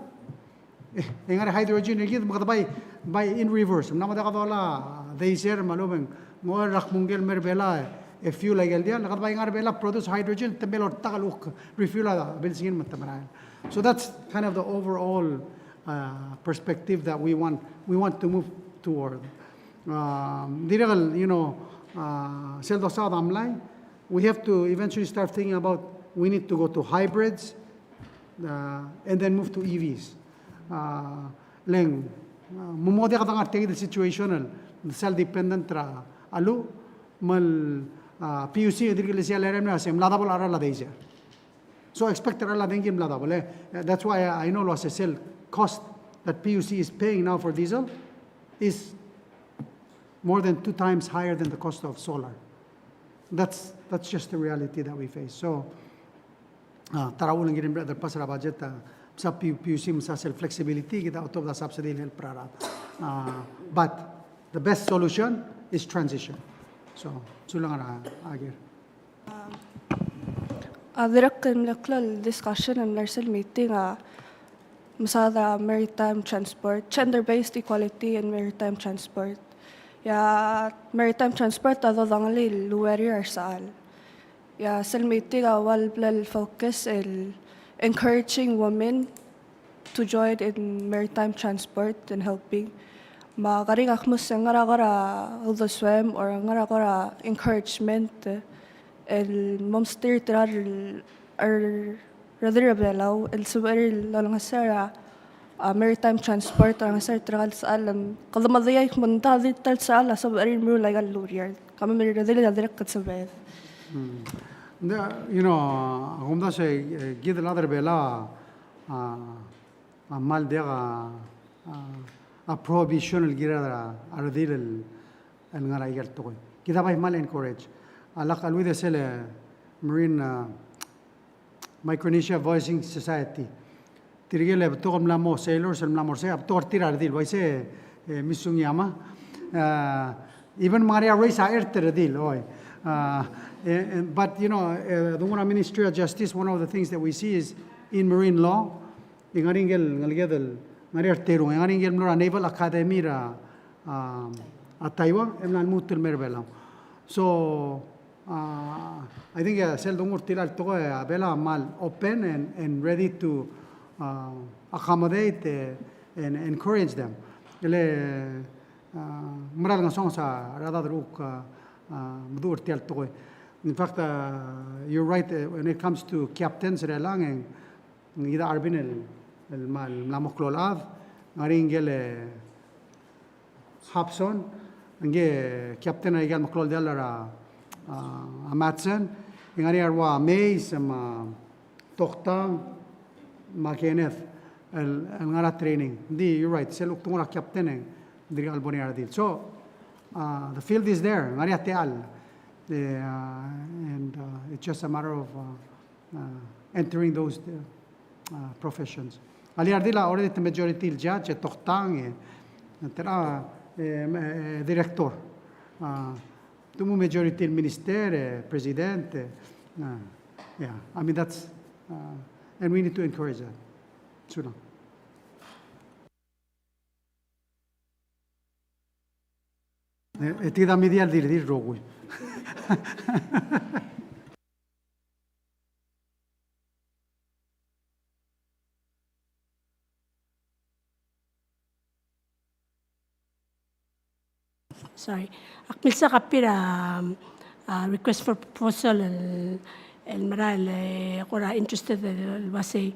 e, e ngar er a hydrogen er kid, me kede bai, bai in reverse. Ng mla mo diak dola a diesel me a lobeng, ng mo er a kmungkel el mer a Belau, e, e fuel aike el diall, kede bai ngar er a Belau produce hydrogen, te mei el oltak el kuk refuel a bilsengil me te merael. So that's kind of the overall, uh, perspective that we want, we want to move toward. Um, dirrek el, you know, uh, sel dosaod a mlai, we have to eventually start thinking about, we need to go to hybrids, uh, and then move to E Vs. Uh, le ng, uh, mo, mo diak de ngar er tia el situation el sel dependent er a lluut, me a, uh, P U C, dirk el sel lerem el uasei, mla double a cheral a diesel. So expect a cheral a dengki el mla double, e. That's why I know el uasei sel cost that P U C is paying now for diesel is more than two times higher than the cost of solar. That's, that's just the reality that we face. So, uh, ta er a uchul e ng kirem el pass er a budget, uh, msa P-, P U C, msa sel flexibility, kid a otobed a subsidy el help er a rechad. Uh, but the best solution is transition. So, sulang er a, a ker. A dirrek el mle klou el discussion el mla er sel meeting a mesaod er a maritime transport, gender-based equality in maritime transport. E a maritime transport a dodengelii el urerir a resechal. E a sel meeting a ua el bla el focus el encouraging women to join in maritime transport and helping. Me a kuk ngii a kmo se ng ngar er a kora uldesuem or ng ngar er a kora encouragement el mo msterir tirka el redil er a Belau el sebechir el olengeseu er a, a, maritime transport, olengeseu er tirka el sechal, kede medengei el kmo ng di ta el sechal a sebechir el meruul aika el ureor. Kemam el redil a dirrek el sebeched. Hmm. Ng di, you know, a kumdasu e, e, kid el chad er a Belau a, a, a kmal diak a, a, a prohibition el kirel a redil el, el ngar er aike el tekoi. Kid a bai kmal encourage. A lak a lmuut e sel Marine, a, Micronesia Voyaging Society. Tirke el betok el mla mo sailors, el mla mo er sei, a betok er tir a redil, uaisei, e, Mr. Sugiyama. A, even me ng ngar er ngii a race a ert el redil, oi. A, e, e, but, you know, e, the Ministry of Justice, one of the things that we see is in marine law, e ng ngar er ngii ngike el, ngalek el, ngar er ngii a terung, e ng ngar er ngii ngike el mlo er a Naval Academy er a, a, a Taiwan, e mla lmuut el mer a Belau. So, a, I think, a, sel dongu er tia el tekoi, a, Belau a kmal open and, and ready to, a, accommodate, e, and encourage them. E le, a, mera el ngesonges a rechad el kuk, a, a, meduch er tia el tekoi. In fact, a, you're right, e, when it comes to captains er chelechang, e ng Ng di Arbin el, el mla, el mla mo klou el chad, ng ngar er ngii ngike el, e, Hobson, Ngii a captain er aika el meklou el diall er a, a, a Matson, e ng ngar er ngii a rua Mays, me a Toktang, me a Kenneth, el, el ngar er a training. Ng di, you're right, sel kuk tmuu er a captain e ng dirkak el bo er ngii a redil. So, uh, the field is there, ng ngar er ngii a techall. The, uh, and, uh, it's just a matter of, uh, uh, entering those, uh, uh, professions. A le redil a already te majority el judge, e Toktang, e, e, te, uh, e, e, director. Uh, te mo majority el minister, e, president, e, uh, yeah, I mean, that's, uh, and we need to encourage that. Sulang. E, e tia media el di, di rokui. Sorry. Ak milsa copy er a, a, request for proposal el, el mera el, e, kora interested el, el uasei,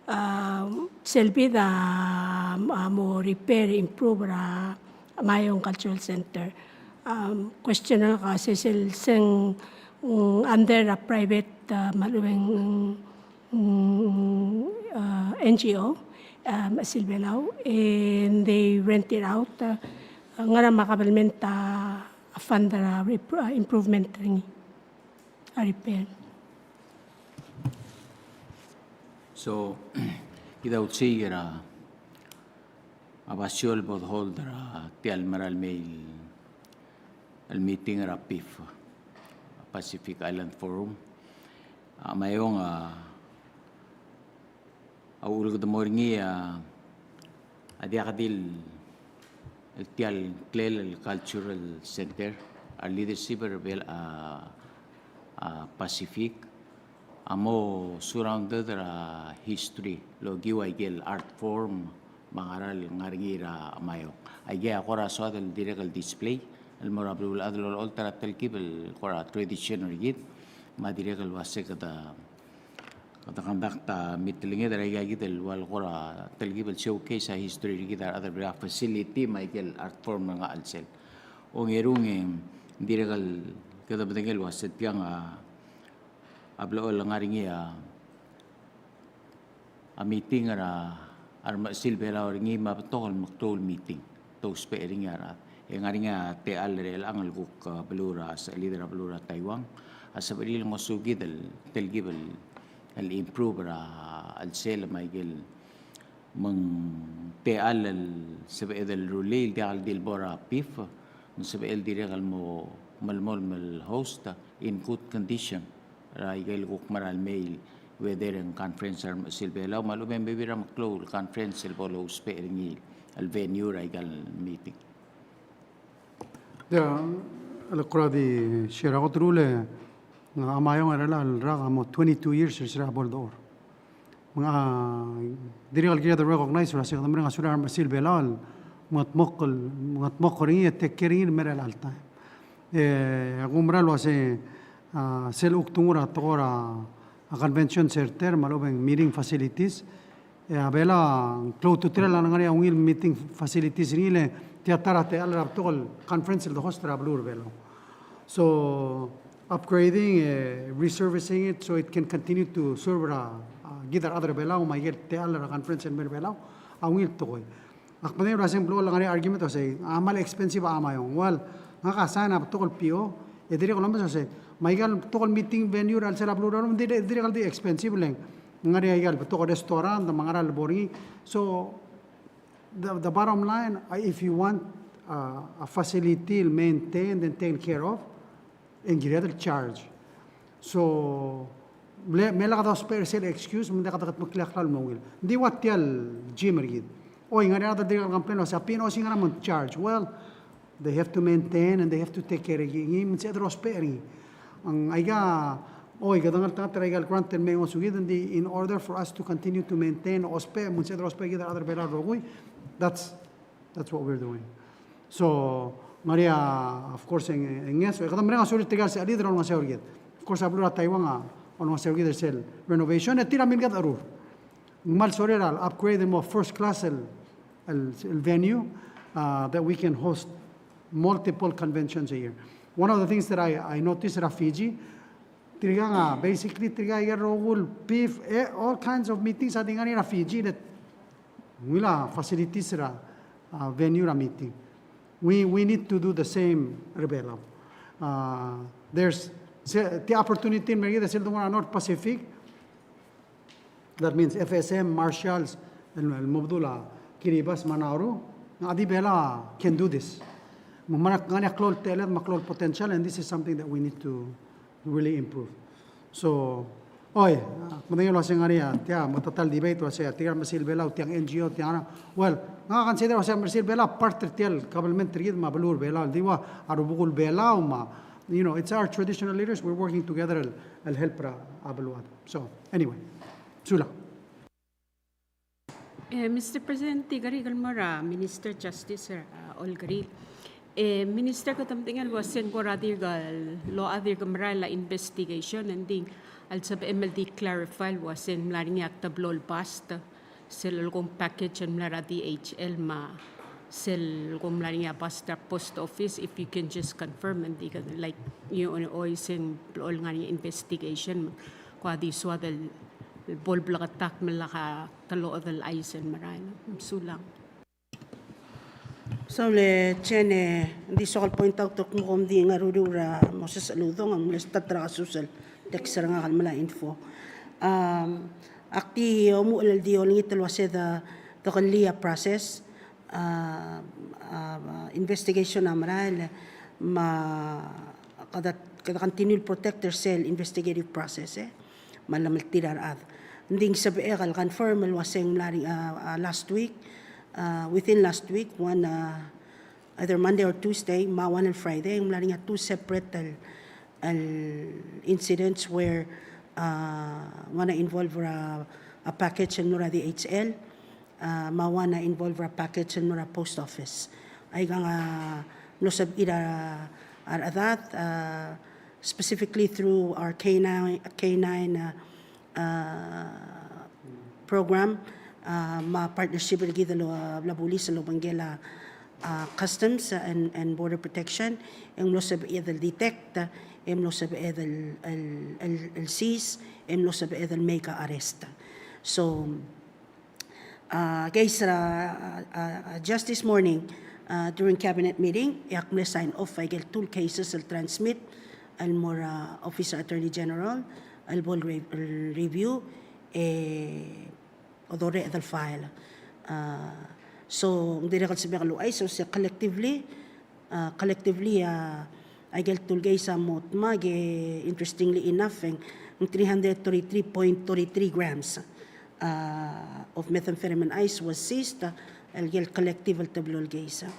a, sel bid a, a mo repair, improve er a Maiong Cultural Center. Um, question er ngak a se sel seng, mm, under a private, a, me a lechub e ng, mm, uh, N G O, um, Mechesil Belau, and they rent it out. Uh, ngera me a government a, a fund er a rep-, uh, improvement er ngii, a repair. So, kid a outsei er a, a basio el bo de hold er a tia el mera el mei el meeting er a PIF, Pacific Island Forum. A Maiong a, a uchul kede mo er ngii a, a diak di el tia el ngklel el cultural center, a leadership er a Bel-, a, a Pacific, a mo surrounded er a history, el okiu aike el art form, me a ngera el ngar er ngii er a Maiong. Aike a kora soad el dirrek el display el mo er a beluulechad el olecholt er a telkib el kora tradition er kid, me a dirrek el uase kede, kede conduct a meeting er aika kid el ua el kora telkib el showcase a history er kid a rechad er a Belau, facility me aike el art form el ngar er a chelsel. Ongerung e ng dirrek el kede medengei el uase tiang a, a blechoel el ngar er ngii a a meeting er a, a remechesil Belau er ngii me a betok el meklou el meeting. Te ousbech er ngii a rechad. E ng ngar er ngii a techall er chelechang el kuk, a, beluu er a, se-, leader er a beluu er a Taiwan. A sebechir el ngosukid el telkib el, el improve er a, el sel me aike el me ng techall el sebeched el rullii el diak el di el bo er a PIF. Me ng sebechel dirrek el mo melemolem el host in good condition er aike el kuk mera el mei el weather e ng conference er a remechesil Belau, me a lechub e ng bebil er a meklou el conference el bo lousbech er ngii el venue er aika el meeting. Ia, el kora di share a kot el ulebengelel a Maiong er chelecha el rak a mo twenty-two years er se er a bo el dechor. Me ng dirrek el kired el recognize er a se kede mereng a sulir a remechesil Belau el mengetmokl, mengetmokl er ngii e take care er ngii el mera el all time. E, ak oumera el uase, a, sel kuk tmuu er a tekoi er a, a convention center me a lechub e ng meeting facilities. E, a Belau a klou a ultutelel a ngar er ngii a ungil meeting facilities er ngii le tia ta er a techall er a betok el conference el de host er a beluu er a Belau. So, upgrading, e, resurfacing it so it can continue to serve er a, a, kid a rechad er a Belau, me aike el techall er a conference el mei er a Belau, a ungil tekoi. Ak medengei el uase ng blechoel el ngar er ngii a argument el uase, a, kmal expensive a Maiong. Well, ngak a sign a betok el P O, e dirrek el omes el uase, me aike el betok el meeting venue er a chelsel a beluu er a Belau, dirrek, dirrek el di expensive le ng ngar er ngii aike el betok el restaurant, me a ngera el bo er ngii. So, The, the bottom line, uh, if you want, uh, a facility maintained and taken care of, e ng kired el charge. So, me, me lak dousbech er sel excuse, me ng diak dekedmeklii a klalo el mo ungil. Ng di ua tia el gym er kid. Oi, ngar er ngii a rechad el dirrek el complain el uase a P N O C ngera me ng charge. Well, they have to maintain and they have to take care er ngii, me ng sebeched el ousbech er ngii. Ng aika, oi, kede ngeltengat er aika el grant el mei ngosukid, ng di in order for us to continue to maintain, ousbech, me ng sebeched el ousbech kid a rechad er a Belau el rokui, that's, that's what we're doing. So, ngar er ngii a, of course, e ng, e ng ngeso, e kede mereng a sulir tirka el sechelid el olengeseu er kid. Of course, a beluu er a Taiwan a olengeseu er kid er sel renovation, e tir a milked a cherur. Ng kmal sorir a upgrade el mo first class el, el, el venue, uh, that we can host multiple conventions a year. One of the things that I, I noticed er a Fiji, tirka a, basically, tirka a rokui el PIF, eh, all kinds of meetings a di ngar er a Fiji, that ungil a facilities er a, uh, venue er a meeting. We, we need to do the same er a Belau. Uh, there's, se-, the opportunity er kid el sel donguu er a North Pacific, that means F S M, Marshalls, el, el mo bedul a Kiribati me a Nauru, a di Belau can do this. Me ng ngar er ngii a klou el techelled me a klou el potential, and this is something that we need to really improve. So, oi, a, me ng diak el uase ngar er ngii a, tia, me a ta el debate el uase, tia, mersii el Belau, tia N G O, tia, well, ngak a consider el uase mersii el Belau part er tia el government er kid me a beluu er a Belau, el di ua, a rubekul Belau me a, you know, it's our traditional leaders, we're working together el, el help er a, a beluad. So, anyway, sulang. Eh, Mister President, tirka el mo er a Minister Justice, er a Olkeriil. Eh, Minister, kede medengei el uase ng kora dirk el, locha dirk merael a investigation, e ng di a lsebechem el di clarify el uase ng mla er ngii a teblo el bust, sel lolekoi a package el mla er a D H L me a sel lolekoi a mla er ngii a bust er a post office, if you can just confirm, e ng di, like, you know, oi se ng blechoel ngar er ngii a investigation, me ng kora di soad el bo el bleketakl me lak a teloched el chais el merael. Sulang. Sulang, e, Jen, e, ng di soak el point out el kmo kom di ngar er a ureor er a Moses Uludong, a mle start er a kasus el text er ngak el mla info. Um, ak di omuchel el di olengit el uase de, de kelii a process, a, a, investigation a merael, me kede, kede continue el protect er sel investigative process, e. Me a lemeltir a rechad. Ng di ng sebechek el confirm el uase ng mla er ngii, a, a, last week, a, within last week, one, a, either Monday or Tuesday, me a one el Friday, ng mla er ngii a two separate el, el incidents where, a, one a involve er a, a package el mlo er a D H L, a, me a one a involve er a package el mlo er a post office. Aikang a mlo sebechir a, a rechedad, a, specifically through our K nine, K nine, a, a, program, a, me a partnership er kid el, a, bla bulis el obengkel a, a, Customs and, and Border Protection, e ng mlo sebeched el detect, e ng mlo sebeched el, el, el, el seize, e ng mlo sebeched el make a arrest. So, a, case er a, a, a, just this morning, a, during cabinet meeting, e ak mle sign off aike el two cases el transmit el mo er a Office er a Attorney General el bo el re-, el review, e, odoreched el file. A, so, ng dirrek el sebechek el ouchais el uase collectively, a, collectively, a, aike el two case a mo dmak, e, interestingly enough, e ng three hundred thirty-three point three three grams, a, of methamphetamine ice was seized, a, el, el collective el teblo el case.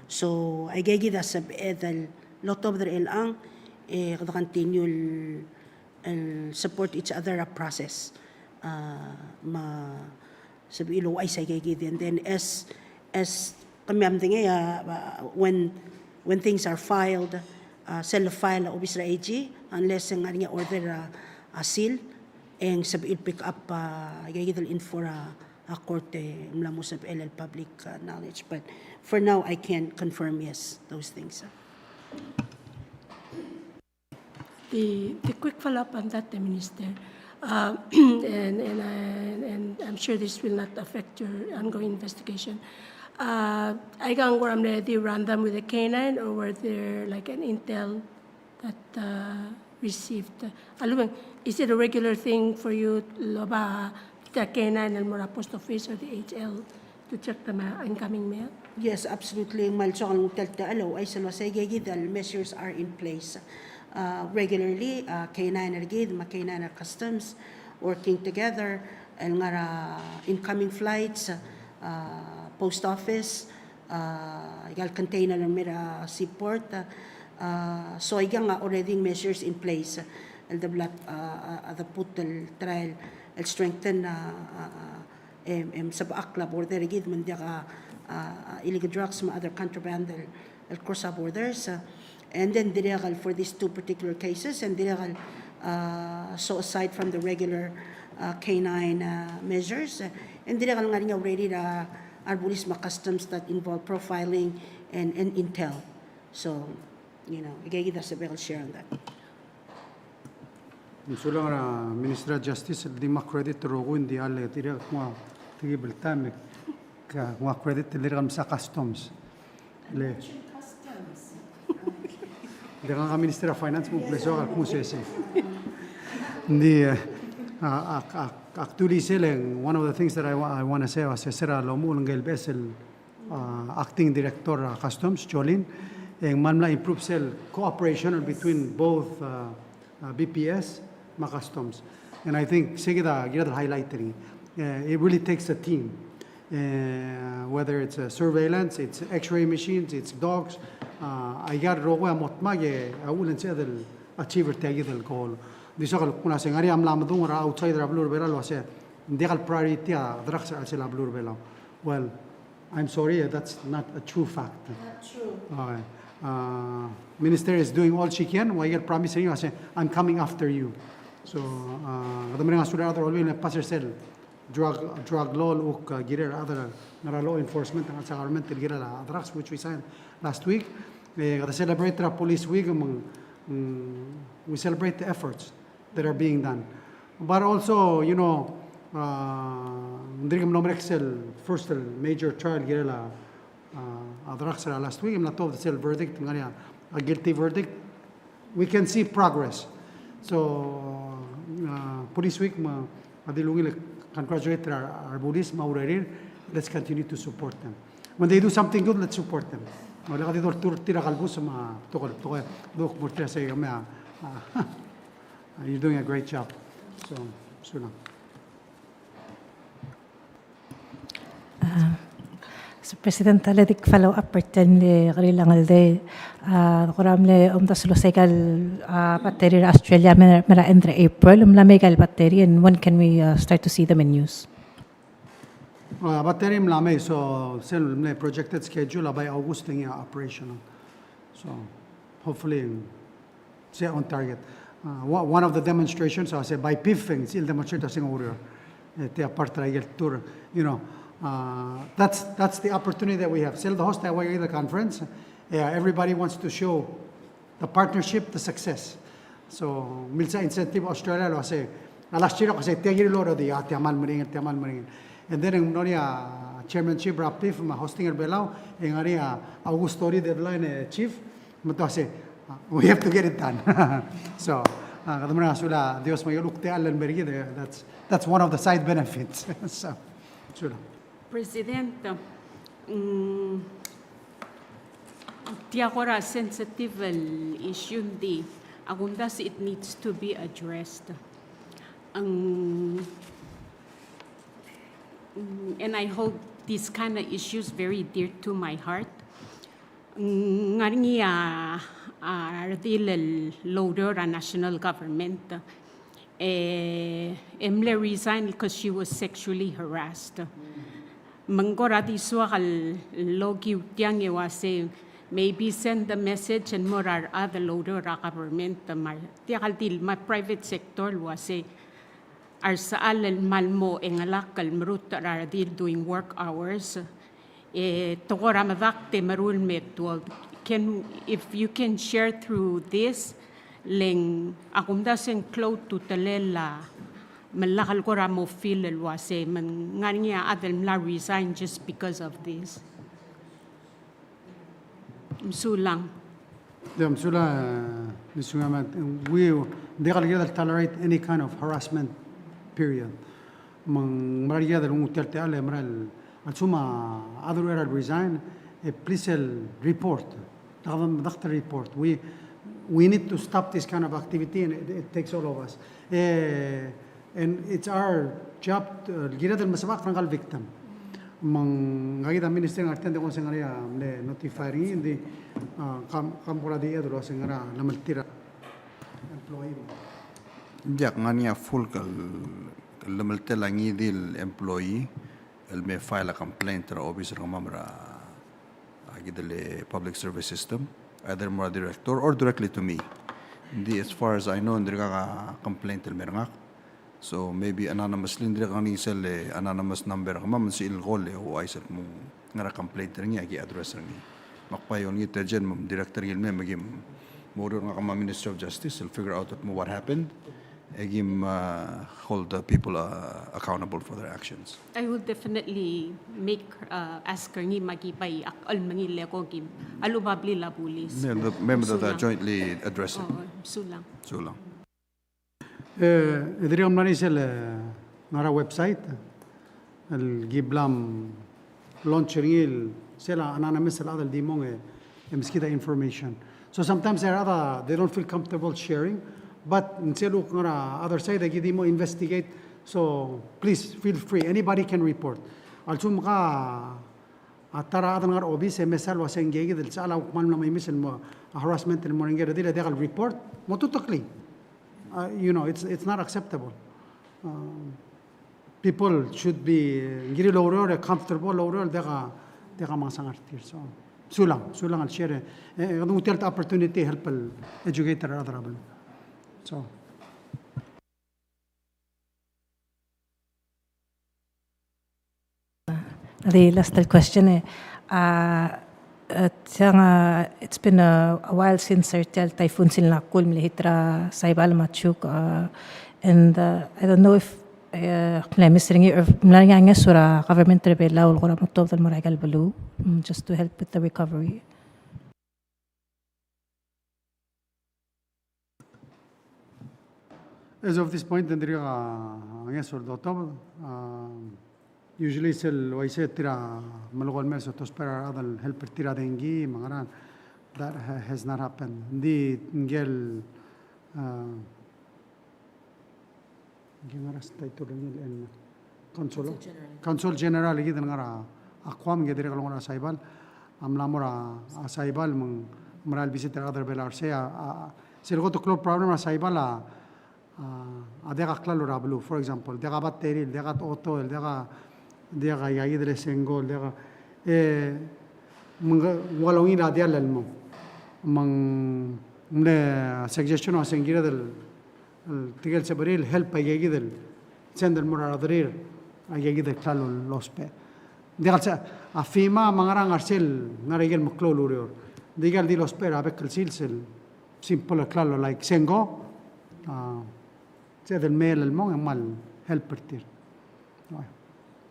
So, aike kid a sebeched el lotobed er chelechang, e, kede continue el el support each other a process. A, me a sebechir el ouchais aike kid. And then as, as kemiu a medengei, a, a, when, when things are filed, a, sel file a obis er a AG, unless e ng ngar er ngii a order, a, a seal, e ng sebechir el pick up, a, aike kid el info er a, a court e mla mo sebechel el public, a, knowledge. But for now, I can confirm, yes, those things. The, the quick follow-up on that, the Minister, uh, and, and, I, and I'm sure this will not affect your ongoing investigation. Uh, aikang ng kora mle di run them with a K nine, or were there, like, an intel that, uh, received? A lechub e ng, is it a regular thing for you el oba a K nine el mo er a post office or the D H L to check the ma-, incoming mail? Yes, absolutely. Ng kmal soak el nguu tia el techall el ouchais el uase aike kid el measures are in place. Uh, regularly, uh, K nine er kid me a K nine er a Customs working together el ngar er a incoming flights, uh, post office, uh, aike el container el me er a seaport, uh, so aikang a already measures in place el de bla, uh, uh, de put el try el strengthen, uh, uh, uh, e, e sebechakl a border er kid me ng diak a, a, a illegal drugs me a other contraband el, el cross a borders, a, and then dirrek el for these two particular cases, e ng dirrek el, a, so aside from the regular, a, K nine, a, measures, a, e ng dirrek el ngar er ngii a urerir a, a rebulis me a Customs that involve profiling and, and intel. So, you know, aika kid a sebechel el share on that. Mesulang er a Minister er a Justice, el di me a credit el rokui, ng di a le dirrek el kmo a tekib el taem, e kmo a credit el dirrek el msa Customs. Le. Customs. Dirrek a Minister er a Finance, me ng blesoak el kmo sesei. Ng di, eh, a, a, a, actually, sel, one of the things that I wa-, I wanna say, a se er a lomuchel ngike el beches el uh, acting director, uh, Customs, Jolene, e ng kmal mla improve sel cooperation between both, uh, uh, B P S me a Customs. And I think se kid a, kid a highlight er ngii. Uh, it really takes a team. Uh, whether it's, uh, surveillance, it's X-ray machines, it's dogs, uh, aika el rokui a mo dmak e a uchul e ng sebeched el achieve er tia kid el goal. Ng di soak el kmo a se ng ngar er ngii a mla medung er a outside er a beluu er a Belau el uase ng diak el priority a drugs er a chelsel a beluu er a Belau. Well, I'm sorry, that's not a true fact. Not true. Okay. Uh, Minister is doing all she can. Ua ikel promise er ngii a se, "I'm coming after you." So, uh, kede mereng a sulir a rechad er a Olbiil el pass er sel drug, drug law el kuk, uh, kirel a rechad er a, ngar er a law enforcement, ngar er a government el kirel a drugs, which we signed last week. Eh, kede celebrate er a Police Week, me ng, mm, we celebrate the efforts that are being done. But also, you know, uh, ng dirk mlo merek sel first el major trial el kirel a, uh, a drugs er a last week, e mla tuobed sel verdict, ng ngar er ngii a guilty verdict. We can see progress. So, uh, Police Week, me a di ungil el congratulate er a, a rebulis me a urerir. Let's continue to support them. When they do something good, let's support them. Me a lak di dolturk er tir a kelebus me a betok el, betok el, betok el mo er tir a sei kemiu a, a, you're doing a great job. So, sulang. Uh, so President, a le dik follow up er tia el kerir a ngeldei, uh, kora mle omdasu el ua se aika el, uh, battery er a Australia me, me er a end er a April, mla mei aika el battery, and when can we, uh, start to see them in use? Uh, battery mla mei, so sel mle projected schedule a by August e ng operational. So hopefully, se on target. Uh, wa-, one of the demonstrations, a se by PIF e ng sel demonstrate a se ng oureor. E tia part er a ikel tour, you know, uh, that's, that's the opportunity that we have. Sel de host a ua ikel conference, yeah, everybody wants to show the partnership, the success. So milsa incentive Australia el ua se, a last year a ua se tia kirir el oureor, di, a, tia kmal meringel, tia kmal meringel. And then e ng mlo er ngii a chairmanship er a PIF me a hosting er a Belau, e ng ngar er ngii a August thirty deadline, e, chief, me te ua se, uh, we have to get it done. So, uh, kede mereng a sulir a Dios me a ikel kuk techall el mer kid, e, that's, that's one of the side benefits. So, sulang. President, mm, tia kora sensitive el issue, ng di, a kumdasu, it needs to be addressed. Mm, mm, and I hold these kind of issues very dear to my heart. Ng ngar er ngii a, a redil el loader er a national government. E, e mle resign because she was sexually harassed. Me ng kora di soak el okiu tiang e ua se, maybe send the message el mo er a rechad el loader er a government, me a diak el di, me a private sector el ua se, a resechal el kmal mo chengelakl el merutech er a redil doing work hours. E te kora medakt e meruul me tuobed. Can, if you can share through this, le ng a kumdasu e ng klou a ultutelel a, me lak el kora mo feel el ua se, me ng ngar er ngii a chad el mla resign just because of this. Mesulang. Ia, mesulang, e, mesulang, e, we, ng diak el kired el tolerate any kind of harassment, period. Me ng mera el kired el nguu tia el techall e mera el, a lsekum a chad er a uchei er a resign, e, please el report. Dakt, dakt el report. We, we need to stop this kind of activity and it, it takes all of us. E, And it's our job, uh, el kired el mesebechakl er ngka el victim. Me ng, ngka kid a minister a ngar tiang, ng di ko se ng ngar er ngii a mle notify er ngii, ng di, uh, kam, kam kora di edei el ua se ng ngar er a llemeltir a employee. Ng diak, ng ngar er ngii a full el, el llemeltel a ngii di el employee el me file a complaint er a obis er kemam er a, a kid el public service system, either mo er a director or directly to me. Ng di, as far as I know, ng dirkak a complaint el mer ngak. So maybe anonymously, ng dirkak a ngar er ngii sel anonymous number er kemam, me ng sebechir el call e ouchais el kmo ng ngar er a complaint er ngii, aki address er ngii. Me ak bai olengit er a Jen me a director er ngii el mei me kim mo oureor ngak me a Minister of Justice el figure out me what happened. E kim, uh, hold the people, uh, accountable for their actions. I will definitely make, uh, ask er ngii me aki bai ak el mengiil e ko kim a lebo er a blil a bulis. Mem-, mem-, Sulang. Jointly address it. Oo, sulang. Sulang. E, e dirrek el mla er ngii sel, e, ngar er a website el ki bla mlaunch er ngii el sel anonymous el chad el di mong e, e meskid a information. So sometimes a rechad a, they don't feel comfortable sharing, but ng sel kuk ngar er a other side e ki di mo investigate. So please feel free, anybody can report. A lsekum ke a ta er a chad el ngar er a obis e mesa el ua se ngii kid el sel a kmal mla meimis el mo, a harassment el mo er ngii, e di le diak el report, mo tuteklii. Uh, you know, it's, it's not acceptable. Uh, people should be, uh, ng kirir el oureor e comfortable el oureor, diak a, diak a mengesang er tir. So, sulang, sulang el share. E, e, ng tia el opportunity help el educate er a rechad er a beluu. So. The last question, e, a, a, tiang, a, it's been a, a while since er tia el typhoon Sinlaku el mle hit er a Saipan me a Chuuk, a, and, a, I don't know if, a, mle mesa er ngii, or mle ngar er ngii a ngeso er a government er a Belau el kora mo tuobed el mo er aika el beluu, mm, just to help with the recovery. As of this point, e ng dirrek a ngeso el dotobed, a, usually sel uaisei e tir a melekoi el mei el sotospel er a rechad el help er tir a dengki me a ngerang, that ha-, has not happened. Ng di ngike el, a, Ng ngar er a state el Consul, Consul General. Consul General kid el ngar er a Guam, ng dirrek el ngar er a Saipan, a mla mo er a, a Saipan me ng mera el visit er a rechad er a Belau er sei, a, a, sel kot el klou el problem er a Saipan a, a, a diak a klalo er a beluu, for example, diak a battery, diak a oto, diak a diak a, aika kid el sengkio, diak a, e, me ng ua lungil a diall el mong. Me ng mle suggestion a se ng kired el, el tirke el sebechir el help aika kid el send el mo er a rechad er tir, aika kid el klalo el ousbech. Diak el se, a FEMA me a ngerang a ngar er sel, ngar er aike el meklou el ureor. Ng di aike el di lousbech er a bek el sils el simple el klalo like sengkio, a, sebeched el mei el mong e ng kmal help er tir.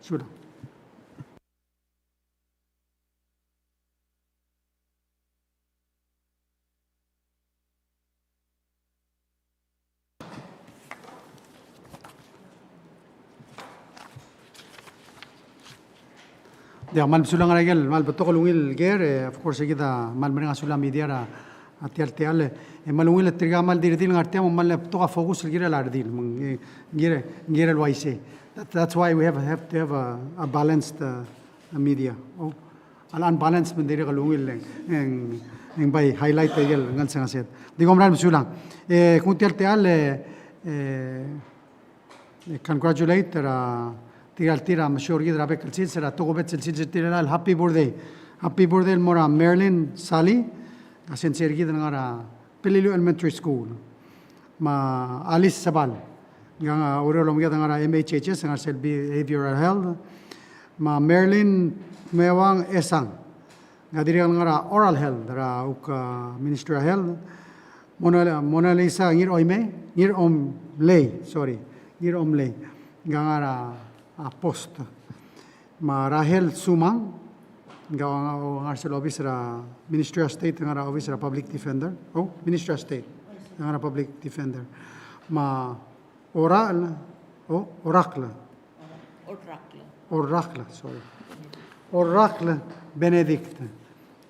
Sulang. Diak, kmal mesulang er a ikel, kmal betok el ungil el ker, e, of course, e kid a kmal mereng a sulang media er a, a tia el techall, e, kmal ungil e tirka kmal di redil ngar tiang, me ng kmal betok a focus el kirel a redil, me ng, e, ng kirel, ng kirel uaisei. That, that's why we have, have to have a, a balanced, uh, media. Oh, a le unbalanced me ng dirrek el ungil e ng, e ng, e ng bai highlight a ikel ngelsengesed. Di kom kmal mesulang. E, kung tia el techall, e, e, E, congratulate er a tirka el tir a mesiou er kid er a bek el sils er a tokubets el sils er tir el happy birthday. Happy birthday el mo er a Marilyn Sali, a sensei er kid el ngar er a Peleliu Elementary School. Me a Alice Sebal, ng ngar er a, oureor el omenged el ngar er a M H H S, ngar er sel behavioral health. Me a Marilyn Mewang Esang, ng dirrek el ngar er a oral health er a uk, a, Ministry of Health. Mona, Mona Lisa Ngiromei, Ngiromlei, sorry, Ngiromlei. Ng ngar er a, a, post. Me a Rahel Sumang, ng ngar er sel office er a Ministry of State, ng ngar er a office er a Public Defender. Oh, Ministry of State. Ng ngar er a Public Defender. Me a Orakl, o, Orakl. Orakl. Orakl, sorry. Orakl Benedict.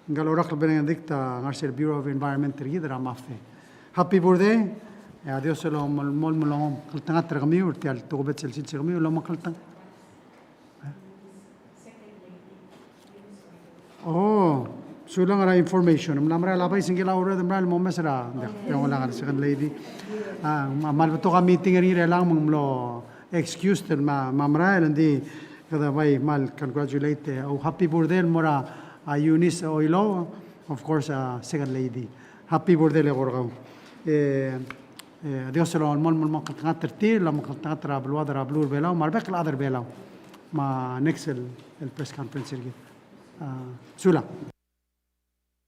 Ngka el Orakl Benedict a ngar er sel Bureau of Environment er kid er a MAFE. Happy birthday. E a Dios a lomelemolem el omekngeltengat er kemiu, er tia el tokubets el sils er kemiu, lomekngelteng. Oh, sulang er a information. Ng mla merael a Vice, ng kirel a urered el merael el mo omes er a, ng diak, ng diak, ng diak, second lady. A, me a, me a kmal betok a meeting er ngii er chelechang me ng mlo excused el me a, me a merael, ng di kede bai kmal congratulate, e, oh, happy birthday el mo er a, a, Eunice Oilouch, of course, a, second lady. Happy birthday el eko er kau. E, e, a Dios a lomelemolem el omekngeltengat er tir, lomekngeltengat er a beluad er a beluu er a Belau, me a rebek el chad er a Belau. Me a next el, el press conference er kid. A, sulang.